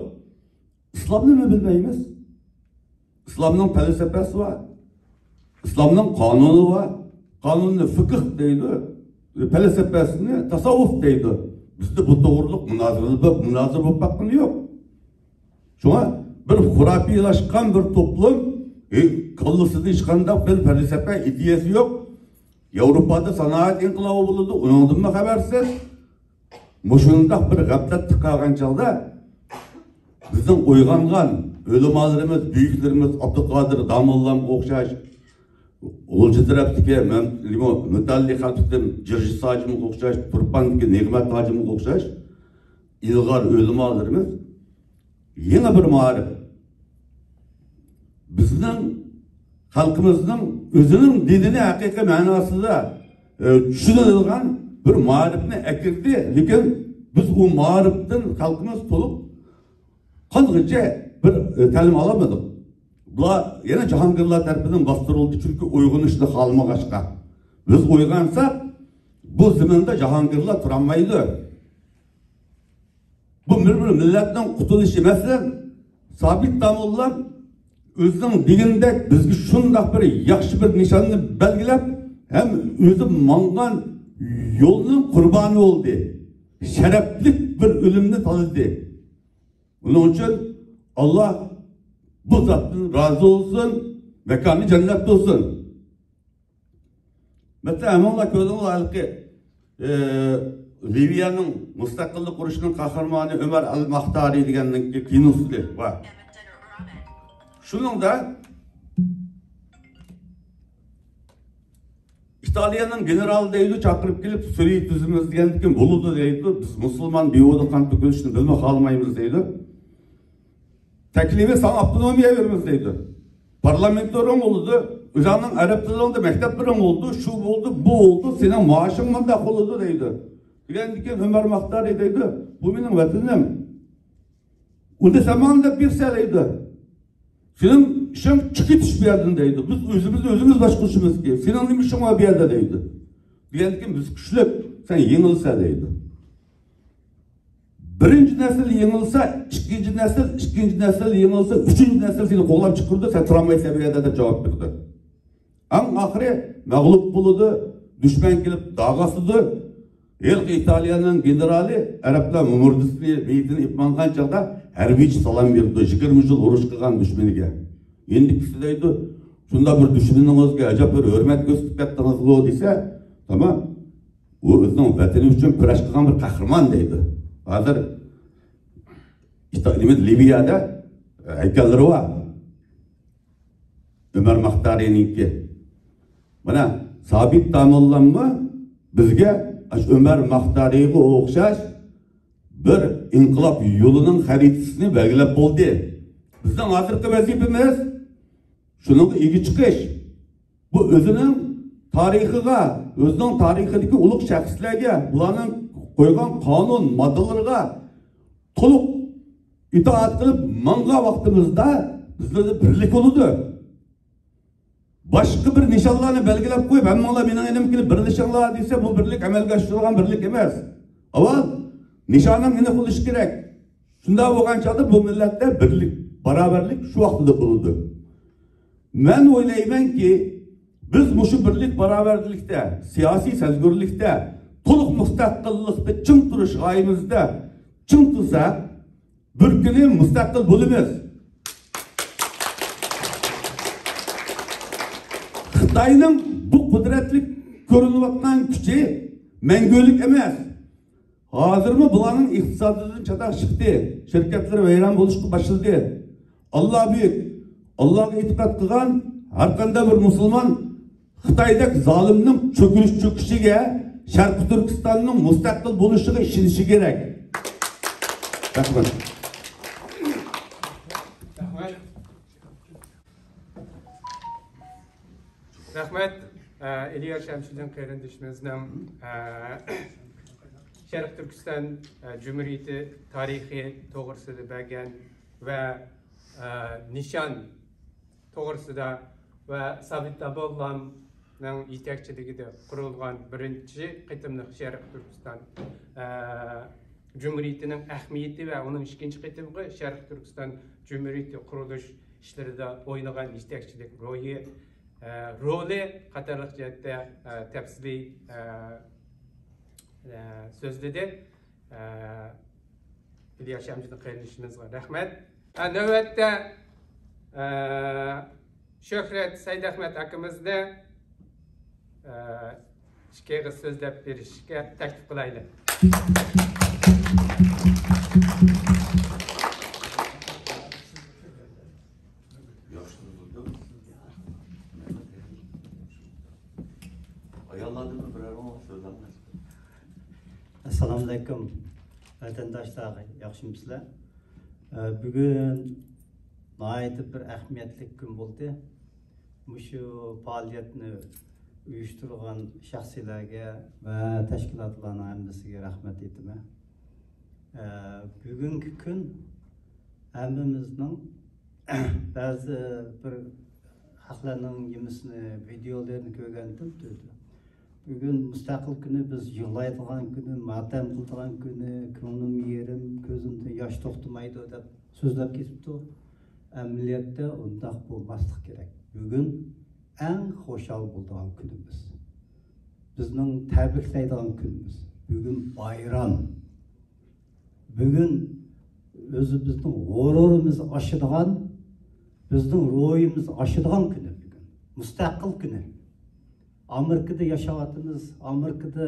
ئىسلامنىمۇ بىلمەيمىز. ئىسلامنىڭ پەلسەپەسى بار. ئىسلامنىڭ قانۇنى بار. قانۇننى فىقىھ دەيدۇ. پەلسەپەسىنى تاساۋۇپ دەيدۇ. بىزدە بۇ توغرىلىق مۇنازىرە، مۇنازىرە بولۇپ باققىنى يوق. شۇڭا بىر خۇراپىيلاشقان بىر توپلۇم، ئى، كاللىسىدا ھېچقانداق بىر پەلسەپە، ئىدىيەسى يوق. ياۋروپادا سانائەت ئىنقىلابى بولىدۇ، ئۇنىڭدىنمۇ خەۋەرسىز. مۇشۇنداق بىر غەپلەتتە قالغان چاغدا بىزنىڭ ئويغانغان ئۆلىمالىرىمىز، بۈيۈكلىرىمىز ئابدۇقادىر داموللامغا ئوخشاش، غۇلجا تەرەپتىكى مەم-، نېمە، مۇتەللى خەلپىتىم جىرجىس ھاجىمغا ئوخشاش، تۇرپاندىكى نېمەت ھاجىمغا ئوخشاش ئىلغار ئۆلىمالىرىمىز يېڭى بىر مائارىپ. بىزنىڭ خەلقىمىزنىڭ ئۆزىنىڭ دىنىنى ھەقىقىي مەناسىدا، ئە، چۈشىنىدىغان بىر مائارىپنى ئەكىردى. لېكىن بىز ئۇ مائارىپتىن خەلقىمىز تولۇق قانغىچە بىر، ئە، تەلىم ئالالمىدۇق. بۇلار يەنە جاھانگىرلار تەرىپىدىن باستۇرۇلدى، چۈنكى ئويغىنىشنى خالىمىغاچقا. بىز ئويغانساق، بۇ زېمىندا جاھانگىرلار تۇرالمايدۇ. بۇ بىر، بىر مىللەتنىڭ قۇتۇلۇشى. مەسىلەن، سابىت داموللام ئۆزىنىڭ دېگىنىدەك بىزگە شۇنداق بىر ياخشى بىر نىشاننى بەلگىلەپ، ھەم ئۆزى ماڭغان يولنىڭ قۇربانى بولدى. شەرەپلىك بىر ئۆلۈمنى تاللىدى. ئۇنىڭ ئۈچۈن ئاللا بۇ زاتتىن رازى بولسۇن، ماكانى جەننەت بولسۇن. مەسىلەن، ھەممىڭلار كۆردۈڭلار ھېلىقى، ئى، لىۋىيەنىڭ مۇستەقىللىق ئۇرۇشىنىڭ قەھرىمانى ئۆمەر ئەل ماختارى دېگەننىڭكى كىنوسى بار. شۇنىڭدا ئىتالىيەنىڭ گېنېرالى دەيدۇ، چاقىرىپ كېلىپ، سۈرى تۈزىمىز دېگەندىكىن، بولىدۇ دەيدۇ، بىز مۇسۇلمان بىھۇدە قان تۆكۈلۈشنى بىلمە خالىمايمىز دەيدۇ. تەكلىپى ساڭا ئاپتونومىيە بېرىمىز دەيدۇ. پارلامېنتلىرىڭ بولىدۇ، ئۆزۈڭنىڭ ئەرەب تىلىڭدا مەكتەپلىرىڭ بولىدۇ، شۇ بولدى، بۇ بولدى، سېنىڭ مائاشىڭ مۇنداق بولىدۇ دەيدۇ. دېگەندىكىن ئۆمەر ماختارى دەيدۇ، بۇ مېنىڭ ۋەتىنىم. ئۇنى سەن ماڭا دەپ بېرىسەن دەيدۇ. سېنىڭ ئىشىڭ چىقىپ كېتىش بۇ يەردىن دەيدۇ. بىز ئۆزىمىزنى ئۆزىمىز باشقۇرۇشىمىز كېرەك. سېنىڭ نېمە ئىشىڭ بار بۇ يەردە دەيدۇ. دېگەندىكىن بىز كۈچلۈك، سەن يېڭىلىسەن دەيدۇ. بىرىنچى نەسىل يېڭىلسا، ئىككىنچى نەسىل، ئىككىنچى نەسىل يېڭىلسا، ئۈچىنچى نەسىل سېنى قوغلاپ چىقىرىدۇ، سەن تۇرالمايسەن بۇ يەردە دەپ جاۋاب بېرىدۇ. ئەڭ ئاخىرى مەغلۇپ بولىدۇ، دۈشمەن كېلىپ داغ ئاسىدۇ. ھېلىقى ئىتالىيەنىڭ گېنېرالى ئەرەبلەر مۇردىسىنى، مېيىتىنى ئېلىپ ماڭغان چاغدا ھەربىيچە سالام بېرىدۇ، يىگىرمە يىل ئۇرۇش قىلغان دۈشمىنىگە. ئېندىكىسى دەيدۇ، شۇنداق بىر دۈشمىنىڭىزگە ئەجەب بىر ھۆرمەت كۆرسىتىپ كەتتىڭىزغۇ دېسە، تامام. ئۇ ئۆزىنىڭ ۋەتىنى ئۈچۈن كۈرەش قىلغان بىر قەھرىمان دەيدۇ. ھازىر ئىتا-، نېمە، لىۋىيەدە ھەيكەللىرى بار. ئۆمەر ماختارىنىڭكى. مانا، سابىت داموللاممۇ بىزگە ئاشۇ ئۆمەر ماختارىغا ئوخشاش بىر ئىنقىلاب يولىنىڭ خەرىتىسىنى بەلگىلەپ بولدى. بىزنىڭ ھازىرقى ۋەزىپىمىز شۇنىڭغا ئىگە چىقىش. بۇ ئۆزىنىڭ تارىخىغا، ئۆزىنىڭ تارىخىدىكى ئۇلۇغ شەخسلەرگە، بۇلارنىڭ قويغان قانۇن ماددىلىرىغا تولۇق ئىتائەت قىلىپ ماڭغان ۋاقتىمىزدا بىزلەردە بىرلىك بولىدۇ. باشقا بىر نىشانلارنى بەلگىلەپ قويۇپ، ھەممىڭلار مېنىڭ يېنىمغا كېلىپ بىرلىشىڭلار دېسە، بۇ بىرلىك ئەمەلگە ئاشىدىغان بىرلىك ئەمەس. ئاۋۋال نىشانىڭ ئېنىق بولۇشى كېرەك. شۇنداق بولغان چاغدا بۇ مىللەتتە بىرلىك، باراۋەرلىك شۇ ۋاقتىدا بولىدۇ. مەن ئويلايمەنكى، بىز مۇشۇ بىرلىك باراۋەرلىكتە، سىياسىي سەزگۈرلۈكتە، تولۇق مۇستەقىللىقتا چىڭ تۇرۇش غايىمىزدا چىڭ تۇرساق، بىر كۈنى مۇستەقىل بولىمىز. خىتاينىڭ بۇ قۇدرەتلىك كۆرۈنۈۋاتقان كۈچى مەڭگۈلۈك ئەمەس. ھازىرمۇ بۇلارنىڭ ئىقتىسادىدىن چاتاق چىقتى، شىركەتلىرى ۋەيران بولۇشقا باشلىدى. ئاللا بۈيۈك، ئاللاغا ئېتىقاد قىلغان ھەرقانداق بىر مۇسۇلمان خىتايدەك زالىمنىڭ چۆكۈنۈش چۆكۈشىگە، شەرقىي تۈركىستاننىڭ مۇستەقىل بولۇشىغا ئىشىنىشى كېرەك. رەھمەت. رەھمەت. رەھمەت، ئە، ئىلياس شەمشىدىن قېرىندىشىمىزنىڭ، ئە، شەرقىي تۈركىستان، ئە، جۇمھۇرىيىتى تارىخى توغرىسىدا بەرگەن ۋە، ئە، نىشان توغرىسىدا ۋە سابىت دابوللامنىڭ يېتەكچىلىكىدە قۇرۇلغان بىرىنچى قېتىملىق شەرقىي تۈركىستان، ئە، جۇمھۇرىيىتىنىڭ ئەھمىيىتى ۋە ئۇنىڭ ئىككىنچى قېتىمقى شەرقىي تۈركىستان جۇمھۇرىيىتى قۇرۇلۇش ئىشلىرىدا ئوينىغان يېتەكچىلىك روھى، ئە، رولى قاتارلىق جەھەتتە، ئە، تەپسىلىي، ئە، ئە، سۆزلىدى. ئە، ئىلياس شەمشىدىن قېرىندىشىمىزغا رەھمەت. ئە، نۆۋەتتە، ئە، شۆھرەت سەيدئەخمەت ئاكىمىزنى، ئە، ئىككى ئېغىز سۆزلەپ بېرىشكە تەكلىپ قىلايلى. ياخشى تۇردۇم. ئاياللاردىنمۇ بىرەرىڭ سۆزلەڭلار. ئەسسالامۇئەلەيكۇم، ۋەتەنداشلار، ياخشىمۇسىلەر؟ ئە، بۈگۈن ناھايىتى بىر ئەھمىيەتلىك كۈن بولدى. مۇشۇ پائالىيەتنى ئۇيۇشتۇرغان شەخسلەرگە ۋە تەشكىلاتلارنىڭ ھەممىسىگە رەھمەت ئېيتىمەن. ئە، بۈگۈنكى كۈن ھەممىمىزنىڭ بەزى بىر خەقلەرنىڭ نېمىسىنى، ۋىدىيولىرىنى كۆرگەنتىم، بۈگۈن مۇستەقىل كۈنى، بىز يىغلايدىغان كۈنى، ماتەم قىلىدىغان كۈنى، كۆڭلۈم يېرىم، كۆزۈمدىن ياش توختىمايدۇ دەپ سۆزلەپ كېتىپتۇ. ئەمەلىيەتتە ئۇنداق بولماسلىق كېرەك. بۈگۈن ئەڭ خۇشال بولىدىغان كۈنىمىز. بىزنىڭ تەبرىكلەيدىغان كۈنىمىز. بۈگۈن بايرام. بۈگۈن ئۆزىمىزنىڭ غۇرۇرىمىز ئاشىدىغان، بىزنىڭ روھىمىز ئاشىدىغان كۈنى بۈگۈن. مۇستەقىل كۈنى. ئامېرىكىدا ياشاۋاتىمىز. ئامېرىكىدا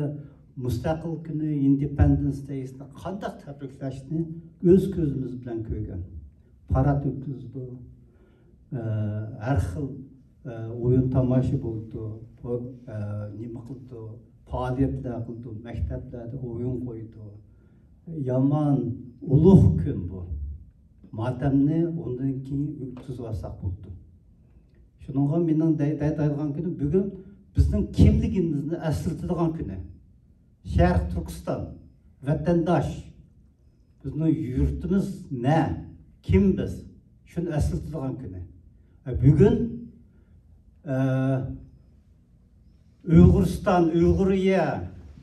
مۇستەقىل كۈنى، ئىندېپەندېنس دەيسىنى قانداق تەبرىكلەشنى ئۆز كۆزىمىز بىلەن كۆرگەن. پاراد ئۆتكۈزىدۇ. ئە، ھەر خىل، ئە، ئويۇن تاماشا بولىدۇ، بۇ، ئە، نېمە قىلىدۇ، پائالىيەتلەر قىلىدۇ، مەكتەپلەردە ئويۇن قويىدۇ. يامان ئۇلۇغ كۈن بۇ. ماتەمنى ئۇندىن كېيىن ئۆتكۈزۈۋالساق بولىدۇ. شۇنىڭغا مېنىڭ دەي-، دەيدىغان كۈنۈم بۈگۈن بىزنىڭ كىملىكىمىزنى ئەسلىتىدىغان كۈنى. شەرقىي تۈركىستان، ۋەتەنداش، بىزنىڭ يۇرتىمىز نە؟ كىم بىز؟ شۇنى ئەسلىتىدىغان كۈنى. ئە، بۈگۈن، ئە، ئۇيغۇرىستان، ئۇيغۇرىيە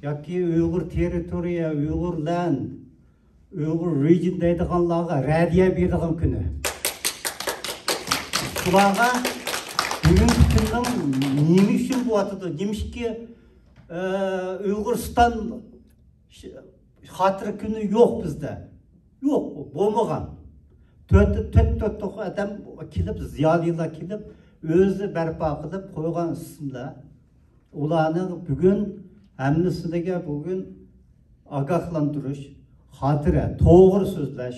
ياكى ئۇيغۇر تېررىتورىيە، ئۇيغۇرلەند، ئۇيغۇر رېجىن دەيدىغانلارغا رەددىيە بېرىدىغان كۈنى. بۇلارغا بۈگۈنكى كۈننىڭ نېمە ئۈچۈن بولۇۋاتىدۇ؟ نېمىشقا، ئە، ئۇيغۇرىستان ش-، خاتىرە كۈنى يوق بىزدە. يوق، بولمىغان. تۆت، تۆت، تۆت توق ئادەم كېلىپ، زىيالىيلار كېلىپ، ئۆزى بەرپا قىلىپ قويغان ئىسىملار. ئۇلارنىڭ بۈگۈن ھەممىسىگە بۈگۈن ئاگاھلاندۇرۇش، خاتىرە، توغرا سۆزلەش،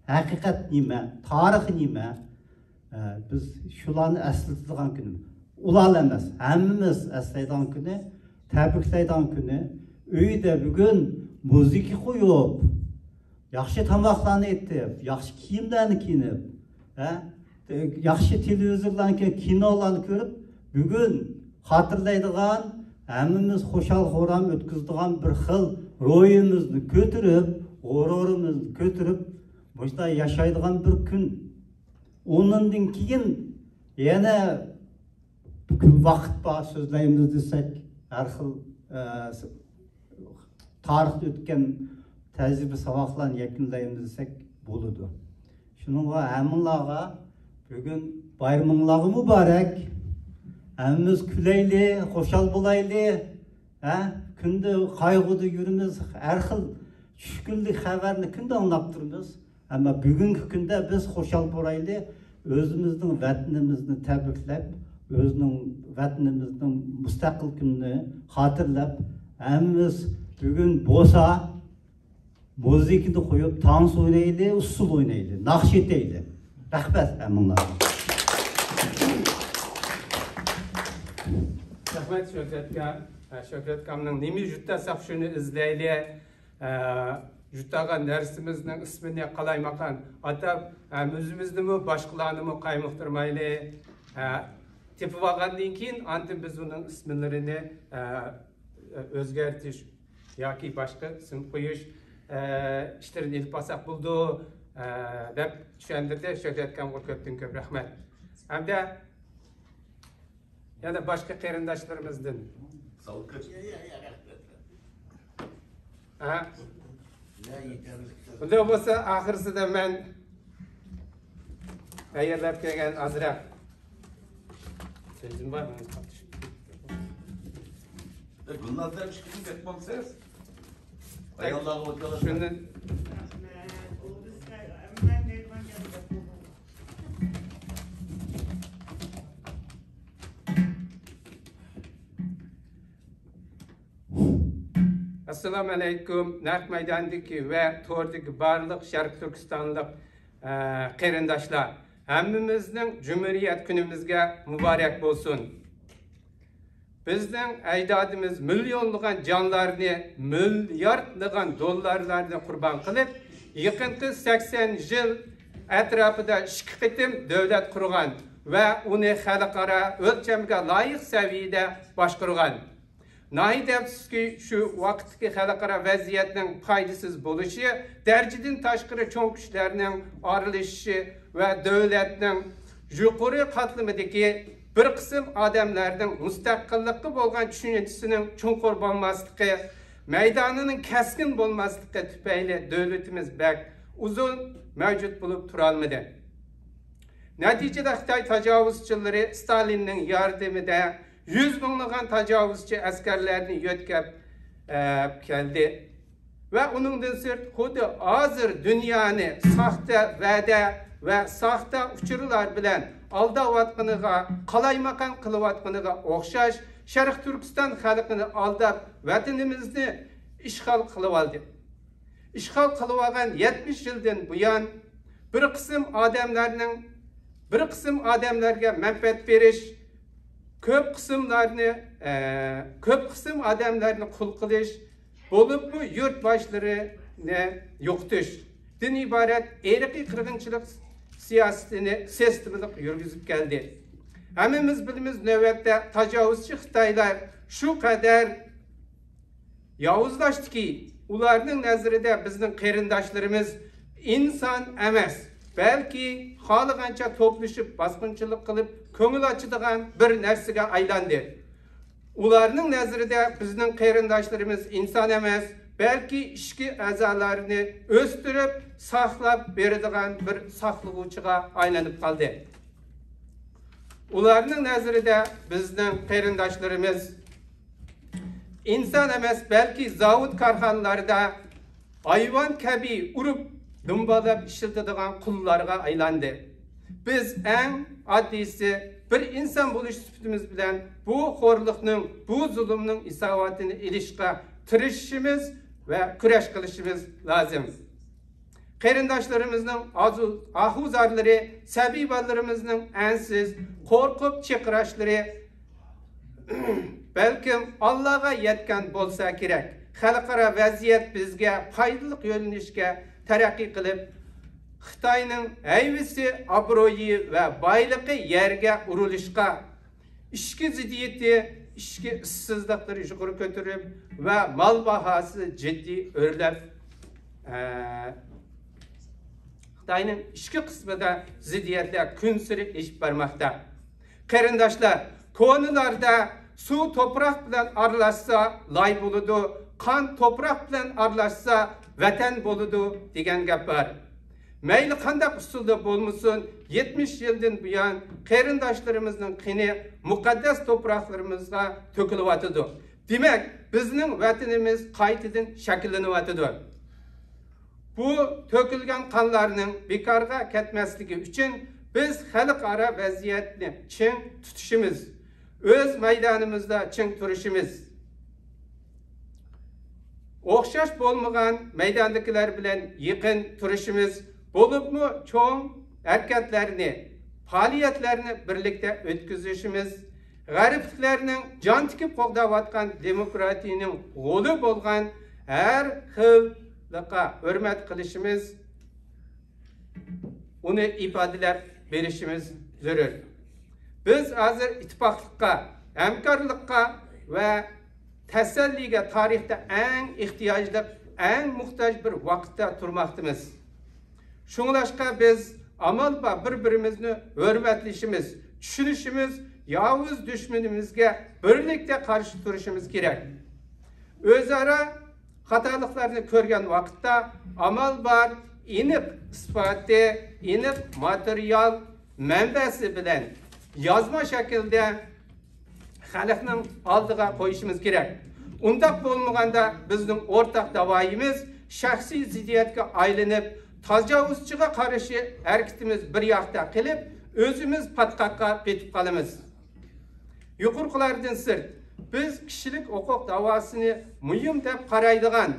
ھەقىقەت نېمە، تارىخ نېمە، ئە، بىز شۇلارنى ئەسلىتىدىغان كۈنى. ئۇلار ئەمەس، ھەممىمىز ئەسلەيدىغان كۈنى، تەبرىكلەيدىغان كۈنى. ئۆيدە بۈگۈن مۇزىكا قويۇپ، ياخشى تاماقلارنى ئېتىپ، ياخشى كىيىملەرنى كىيىنىپ، ھە، ياخشى تېلېۋىزورلارنى كىنولارنى كۆرۈپ، بۈگۈن خاتىرىلەيدىغان، ھەممىمىز خۇشال-خۇرام ئۆتكۈزىدىغان بىر خىل روھىمىزنى كۆتۈرۈپ، غۇرۇرىمىزنى كۆتۈرۈپ، مۇشۇنداق ياشايدىغان بىر كۈن. ئۇنىڭدىن كېيىن يەنە ۋاقىت بار، سۆزلەيمىز دېسەك، ھەر خىل، ئە، تارىختا ئۆتكەن تەجرىبە ساۋاقلارنى يەكۈنلەيمىز دېسەك بولىدۇ. شۇنىڭغا ھەممىڭلارغا بۈگۈن بايرىمىڭلارغا مۇبارەك. ھەممىمىز كۈلەيلى، خۇشال بولايلى. ھە؟ كۈندە قايغۇدا يۈرىمىز، ھەر خىل چۈشكۈنلۈك خەۋەرنى كۈندە ئاڭلاپ تۇرىمىز. ئەمما بۈگۈنكى كۈندە بىز خۇشال بولايلى، ئۆزىمىزنىڭ ۋەتىنىمىزنى تەبرىكلەپ، ئۆزىنىڭ ۋەتىنىمىزنىڭ مۇستەقىل كۈنىنى خاتىرىلەپ، ھەممىمىز بۈگۈن بولسا مۇزىكىنى قويۇپ، تانس ئوينايلى، ئۇسسۇل ئوينايلى، ناخشا ئېيتايلى. رەھمەت ھەممىڭلارغا. رەھمەت شۆھرەتكە. شۆھرەتكامنىڭ نېمە يۇتتۇرساق شۇنى ئىزدەيلى. ئە، يۇتۇرغان نەرسىمىزنىڭ ئىسمىنى قالايمىقان ئاتاپ، ئە، ئۆزىمىزنىمۇ، باشقىلارنىمۇ قايمۇقتۇرمايلى. ئە، تېپىپ ئالغاندىن كېيىن، ئاندىن بىز ئۇنىڭ ئىسىملىرىنى، ئە، ئۆزگەرتىش ياكى باشقا ئىسىم قويۇش، ئە، ئىشلىرىنى ئېلىپ بارساق بولىدۇ، ئە، دەپ چۈشەندۈردى. شۆھرەتكامغا كۆپتىن كۆپ رەھمەت. ھەمدە يەنە باشقا قېرىنداشلىرىمىزدىن. ھە؟ ئۇنداق بولسا، ئاخىرسىدا مەن تەييارلاپ كەلگەن ئازراق سۆزۈم بار. ئاياللارغا ئوتلاپ شۇندىن ئەسسالامۇ ئەلەيكۇم، نەق مەيداندىكى ۋە توردىكى بارلىق شەرقىي تۈركىستانلىق، ئە، قېرىنداشلار، ھەممىمىزنىڭ جۇمھۇرىيەت كۈنىمىزگە مۇبارەك بولسۇن. بىزنىڭ ئەجدادىمىز مىليونلىغان جانلارنى، مىلياردلىغان دوللارلارنى قۇربان قىلىپ، يېقىنقى سەكسەن يىل ئەتراپىدا ئىككى قېتىم دۆلەت قۇرغان ۋە ئۇنى خەلقئارا ئۆلچەمگە لايىق سەۋىيەدە باشقۇرغان. ناھايىتى ئەپسۇسكى، شۇ ۋاقىتتىكى خەلقئارا ۋەزىيەتنىڭ پايدىسىز بولۇشى، دەرىجىدىن تاشقىرى چوڭ كۈچلەرنىڭ ئارىلىشىشى ۋە دۆلەتنىڭ يۇقىرى قاتلىمىدىكى بىر قىسىم ئادەملەرنىڭ مۇستەقىللىققا بولغان چۈشىنىشىنىڭ چوڭقۇر بولماسلىقى، مەيدانىنىڭ كەسكىن بولماسلىقى تۈپەيلى دۆلىتىمىز بەك ئۇزۇن مەۋجۇت بولۇپ تۇرالمىدى. نەتىجىدە خىتاي تاجاۋۇزچىلىرى ستالىننىڭ ياردىمىدە يۈز مىڭلىغان تاجاۋۇزچى ئەسكەرلەرنى يۆتكەپ، ئە، كەلدى. ۋە ئۇنىڭدىن سىرت، خۇددى ھازىر دۇنيانى ساختا ۋەدە ۋە ساختا ئۇچۇرلار بىلەن ئالداۋاتقىنىغا، قالايمىقان قىلىۋاتقىنىغا ئوخشاش، شەرقىي تۈركىستان خەلقىنى ئالداپ، ۋەتىنىمىزنى ئىشغال قىلىۋالدى. ئىشغال قىلىۋالغان يەتمىش يىلدىن بۇيان، بىر قىسىم ئادەملەرنىڭ، بىر قىسىم ئادەملەرگە مەنپەئەت بېرىش، كۆپ قىسىملارنى، ئە، كۆپ قىسىم ئادەملەرنى قۇل قىلىش، بولۇپمۇ يۇرت باشلىرىنى يوقىتىشتىن ئىبارەت ئىرقىي قىرغىنچىلىق سىياسىتىنى سىستېمىلىق يۈرگۈزۈپ كەلدى. ھەممىمىز بىلىمىز، نۆۋەتتە تاجاۋۇزچى خىتايلار شۇ قەدەر ياۋۇزلاشتىكى، ئۇلارنىڭ نەزىرىدە بىزنىڭ قېرىنداشلىرىمىز ئىنسان ئەمەس، بەلكى خالىغانچە توپلىشىپ، باسقۇنچىلىق قىلىپ، كۆڭۈل ئاچىدىغان بىر نەرسىگە ئايلاندى. ئۇلارنىڭ نەزىرىدە بىزنىڭ قېرىنداشلىرىمىز ئىنسان ئەمەس، بەلكى ئىچكى ئەزالارنى ئۆستۈرۈپ، ساقلاپ بېرىدىغان بىر ساقلىغۇچىغا ئايلىنىپ قالدى. ئۇلارنىڭ نەزىرىدە بىزنىڭ قېرىنداشلىرىمىز ئىنسان ئەمەس، بەلكى زاۋۇت، كارخانىلاردا ھايۋان كەبى ئۇرۇپ، دۇمبالاپ ئىشلىتىدىغان قۇللارغا ئايلاندى. بىز ئەڭ ئاددىيسى، بىر ئىنسان بولۇش سۈپىتىمىز بىلەن بۇ خورلۇقنىڭ، بۇ زۇلۇمنىڭ ھېساباتىنى ئېلىشقا تىرىشىشىمىز ۋە كۈرەش قىلىشىمىز لازىم. قېرىنداشلىرىمىزنىڭ ئازۇ-، ئاھۇزارلىرى، سەبىي بالىلىرىمىزنىڭ ئەنسىز قورقۇپ چىرقىراشلىرى بەلكىم ئاللاغا يەتكەن بولسا كېرەك. خەلقئارا ۋەزىيەت بىزگە پايدىلىق يۆنىلىشكە تەرەققىي قىلىپ، خىتاينىڭ ھەيۋىسى، ئابرۇيى ۋە بايلىقى يەرگە ئۇرۇلۇشقا، ئىچكى زىددىيىتى، ئىچكى ئىشسىزلىقلىرى يۇقىرى كۆتۈرۈپ ۋە مال باھاسى جىددىي ئۆرلەپ، ئە، خىتاينىڭ ئىچكى قىسمىدا زىددىيەتلەر كۈنسېرى ئېشىپ بارماقتا. قېرىنداشلار، كونىلاردا «سۇ توپراق بىلەن ئارىلاشسا، لاي بولىدۇ، قان توپراق بىلەن ئارىلاشسا، ۋەتەن بولىدۇ» دېگەن گەپ بار. مەيلى قانداق ئۇسۇلدا بولمىسۇن، يەتمىش يىلدىن بۇيان قېرىنداشلىرىمىزنىڭ قېنى مۇقەددەس توپراقلىرىمىزغا تۆكۈلۈۋاتىدۇ. دېمەك، بىزنىڭ ۋەتىنىمىز قايتىدىن شەكىللىنىۋاتىدۇ. بۇ تۆكۈلگەن قانلارنىڭ بىكارغا كەتمەسلىكى ئۈچۈن بىز خەلقئارا ۋەزىيەتنى چىڭ تۇتۇشىمىز، ئۆز مەيدانىمىزدا چىڭ تۇرۇشىمىز، ئوخشاش بولمىغان مەيداندىكىلەر بىلەن يېقىن تۇرۇشىمىز، بولۇپمۇ چوڭ ھەرىكەتلەرنى، پائالىيەتلەرنى بىرلىكتە ئۆتكۈزۈشىمىز، غەربلىكلەرنىڭ جان تىكىپ قوغداۋاتقان دېموكراتىيىنىڭ غولى بولغان ھەر خىللىققا ھۆرمەت قىلىشىمىز، ئۇنى ئىپادىلەپ بېرىشىمىز زۆرۈر. بىز ھازىر ئىتتىپاقلىققا، ھەمكارلىققا ۋە تەسەللىگە تارىختا ئەڭ ئېھتىياجلىق، ئەڭ موھتاج بىر ۋاقىتتا تۇرماقتىمىز. شۇڭلاشقا بىز ئامال بار بىر-بىرىمىزنى ھۆرمەتلىشىمىز، چۈشىنىشىمىز، ياۋۇز دۈشمىنىمىزگە بىرلىكتە قارشى تۇرۇشىمىز كېرەك. ئۆزئارا خاتالىقلارنى كۆرگەن ۋاقىتتا ئامال بار ئېنىق ئىسپاتى، ئېنىق ماتېرىيال مەنبەسى بىلەن يازما شەكىلدە خەلقنىڭ ئالدىغا قويۇشىمىز كېرەك. ئۇنداق بولمىغاندا بىزنىڭ ئورتاق داۋايىمىز شەخسىي زىددىيەتكە ئايلىنىپ، تاجاۋۇزچىغا قارشى ھەرىكىتىمىز بىر ياقتا قېلىپ، ئۆزىمىز پاتقاققا پېتىپ قالىمىز. يۇقىرىقىلاردىن سىرت، بىز كىشىلىك ھوقۇق داۋاسىنى مۇھىم دەپ قارايدىغان،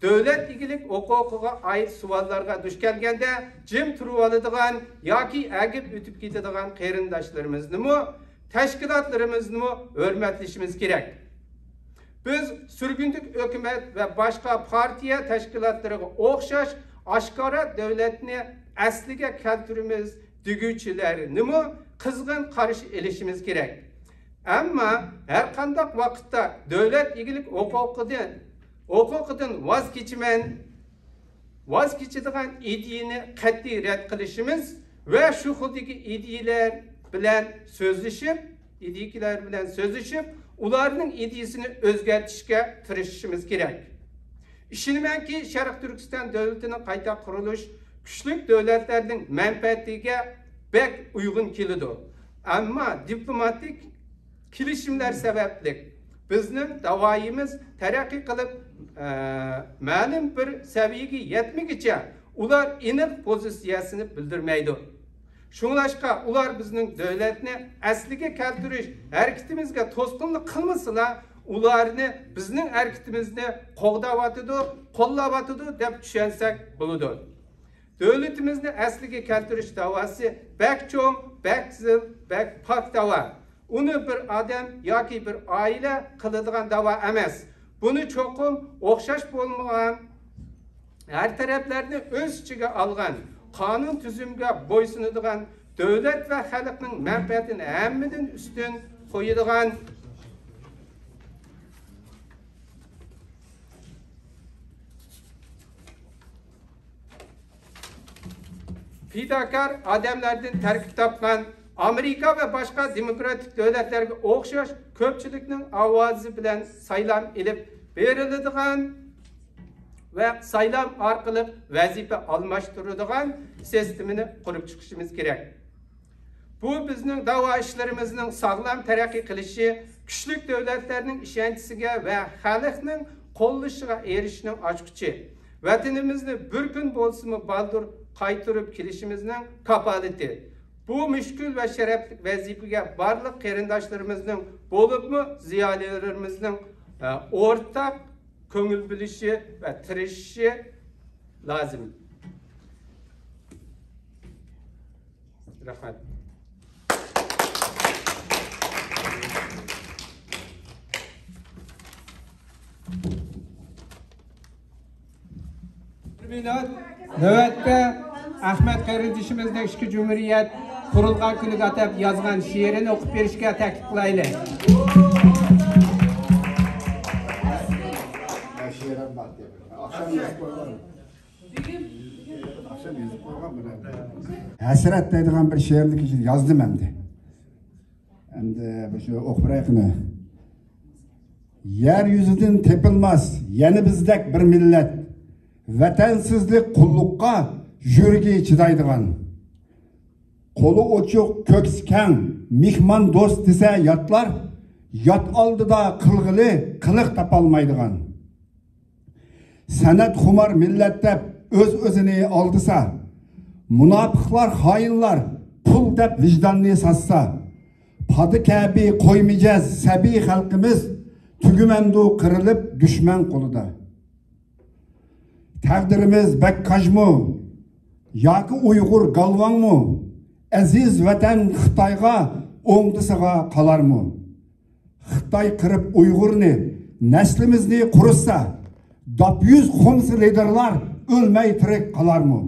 دۆلەت ئىگىلىك ھوقۇقىغا ئائىت سوئاللارغا دۇچ كەلگەندە جىم تۇرۇۋالىدىغان ياكى ئەگىپ ئۆتۈپ كېتىدىغان قېرىنداشلىرىمىزنىمۇ، تەشكىلاتلىرىمىزنىمۇ ھۆرمەتلىشىمىز كېرەك. بىز سۈرگۈندىلىك ھۆكۈمەت ۋە باشقا پارتىيە تەشكىلاتلىرىغا ئوخشاش ئاشكارا دۆلەتنى ئەسلىگە كەلتۈرىمىز دېگۈچىلەرنىمۇ قىزغىن قارشى ئېلىشىمىز كېرەك. ئەمما ھەرقانداق ۋاقىتتا دۆلەت ئىگىلىك ھوقۇقىدىن، ھوقۇقىدىن ۋاز كېچىمەن، ۋاز كېچىدىغان ئىدىيىنى قەتئىي رەت قىلىشىمىز ۋە شۇ خىلدىكى ئىدىيىلەر بىلەن سۆزلىشىپ، ئىدىيىلەر بىلەن سۆزلىشىپ، ئۇلارنىڭ ئىدىيىسىنى ئۆزگەرتىشكە تىرىشىشىمىز كېرەك. ئىشىنىمەنكى، شەرقىي تۈركىستان دۆلىتىنىڭ قايتا قۇرۇلۇش كۈچلۈك دۆلەتلەرنىڭ مەنپەئەتىگە بەك ئۇيغۇن كېلىدۇ. ئەمما دىپلوماتىك كېلىشىملەر سەۋەبلىك بىزنىڭ داۋايىمىز تەرەققىي قىلىپ، ئە، مەلۇم بىر سەۋىيەگە يەتمىگىچە ئۇلار ئېنىق پوزىتسىيەسىنى بىلدۈرمەيدۇ. شۇڭلاشقا ئۇلار بىزنىڭ دۆلەتنى ئەسلىگە كەلتۈرۈش ھەرىكىتىمىزگە توسقۇنلۇق قىلمىسىلا، ئۇلارنى بىزنىڭ ھەرىكىتىمىزنى قوغداۋاتىدۇ، قوللاۋاتىدۇ دەپ چۈشەنسەك بولىدۇ. دۆلىتىمىزنى ئەسلىگە كەلتۈرۈش داۋاسى بەك چوڭ، بەك زىل، بەك پاك داۋا. ئۇنى بىر ئادەم ياكى بىر ئائىلە قىلىدىغان داۋا ئەمەس. بۇنى چوقۇم ئوخشاش بولمىغان، ھەر تەرەپلەرنى ئۆز ئىچىگە ئالغان، قانۇن تۈزۈمگە بويسۇنىدىغان، دۆلەت ۋە خەلقنىڭ مەنپەئەتىنى ھەممىدىن ئۈستۈن قويىدىغان، پىداكار ئادەملەردىن تەركىب تاپقان، ئامېرىكا ۋە باشقا دېموكراتىك دۆلەتلەرگە ئوخشاش كۆپچىلىكنىڭ ئاۋازى بىلەن سايلام ئېلىپ بېرىلىدىغان ۋە سايلام ئارقىلىق ۋەزىپە ئالماشتۇرىدىغان سىستېمىنى قۇرۇپ چىقىشىمىز كېرەك. بۇ بىزنىڭ داۋا ئىشلىرىمىزنىڭ ساغلام تەرەققىي قىلىشى، كۈچلۈك دۆلەتلەرنىڭ ئىشەنچىسىگە ۋە خەلقنىڭ قوللىشىغا ئېرىشىشنىڭ ئاچقۇچى، ۋەتىنىمىزنى بىر كۈن بولسىمۇ بالدۇر قايتۇرۇپ كېلىشىمىزنىڭ كاپالىتى. بۇ مۈشكۈل ۋە شەرەپلىك ۋەزىپىگە بارلىق قېرىنداشلىرىمىزنىڭ، بولۇپمۇ زىيالىيلىرىمىزنىڭ، ئە، ئورتاق كۆڭۈل بۆلۈشى ۋە تىرىشىشى لازىم. رەھمەت. نۆۋەتتە ئەخمەت قېرىندىشىمىزنىڭ ئىككى جۇمھۇرىيەت قۇرۇلغان كۈنىگە ئاتاپ يازغان شېئىرىنى ئوقۇپ بېرىشكە تەكلىپ قىلايلى. شېئىرىم بار دەپ. ئاخشام يېزىپ قويغان. ھەسرەت دەيدىغان بىر شېئىرنى كېچە يازدىم ئەمدى. ئەمدى مۇشۇ ئوقۇپ بېرەي قېنى. يەر يۈزىدىن تېپىلماس يەنە بىزدەك بىر مىللەت. ۋەتەنسىزلىك قۇللۇققا يۈرىكى چىدايدىغان. قولى ئوچۇق، كۆكسى كەڭ، مېھمان دوست دېسە ياتلار، يات ئالدىدا قىلغىلى قىلىق تاپالمايدىغان. سەنئەتخۇمار مىللەت دەپ ئۆز-ئۆزىنى ئالدىسا، مۇناپىقلار، خائىنلار پۇل دەپ ۋىجداننى ساتسا، پادا كەبى قوي مىجەز سەبىي خەلقىمىز تۈگىمەمدۇ قىرىلىپ دۈشمەن قولىدا؟ تەقدىرىمىز بەك كاجمۇ ياكى ئۇيغۇر گالۋاڭمۇ؟ ئەزىز ۋەتەن خىتايغا ئوڭدىسىغا قالارمۇ؟ خىتاي قىرىپ ئۇيغۇرنى، نەسلىمىزنى قۇرۇتسا، داپ يۈز خۇمسى لىدىرلار ئۆلمەي تىرىك قالارمۇ؟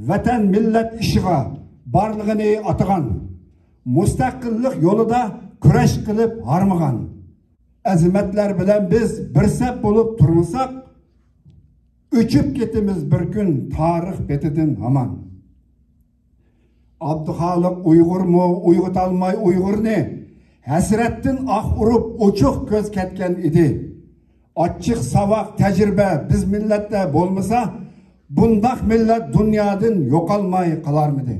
ۋەتەن مىللەت ئىشىغا بارلىقىنى ئاتىغان، مۇستەقىللىق يولىدا كۈرەش قىلىپ ھارمىغان، ئەزىمەتلەر بىلەن بىز بىر سەپ بولۇپ تۇرمىساق، ئۆچۈپ كېتىمىز بىر كۈن تارىخ بېتىدىن ھامان. ئابدۇخالىق ئۇيغۇرمۇ ئويغىتالماي ئۇيغۇرنى، ھەسرەتتىن ئاھ ئۇرۇپ ئوچۇق كۆز كەتكەن ئىدى. ئاچچىق ساۋاق تەجرىبە بىز مىللەتتە بولمىسا، بۇنداق مىللەت دۇنيادىن يوقالماي قالارمىدى؟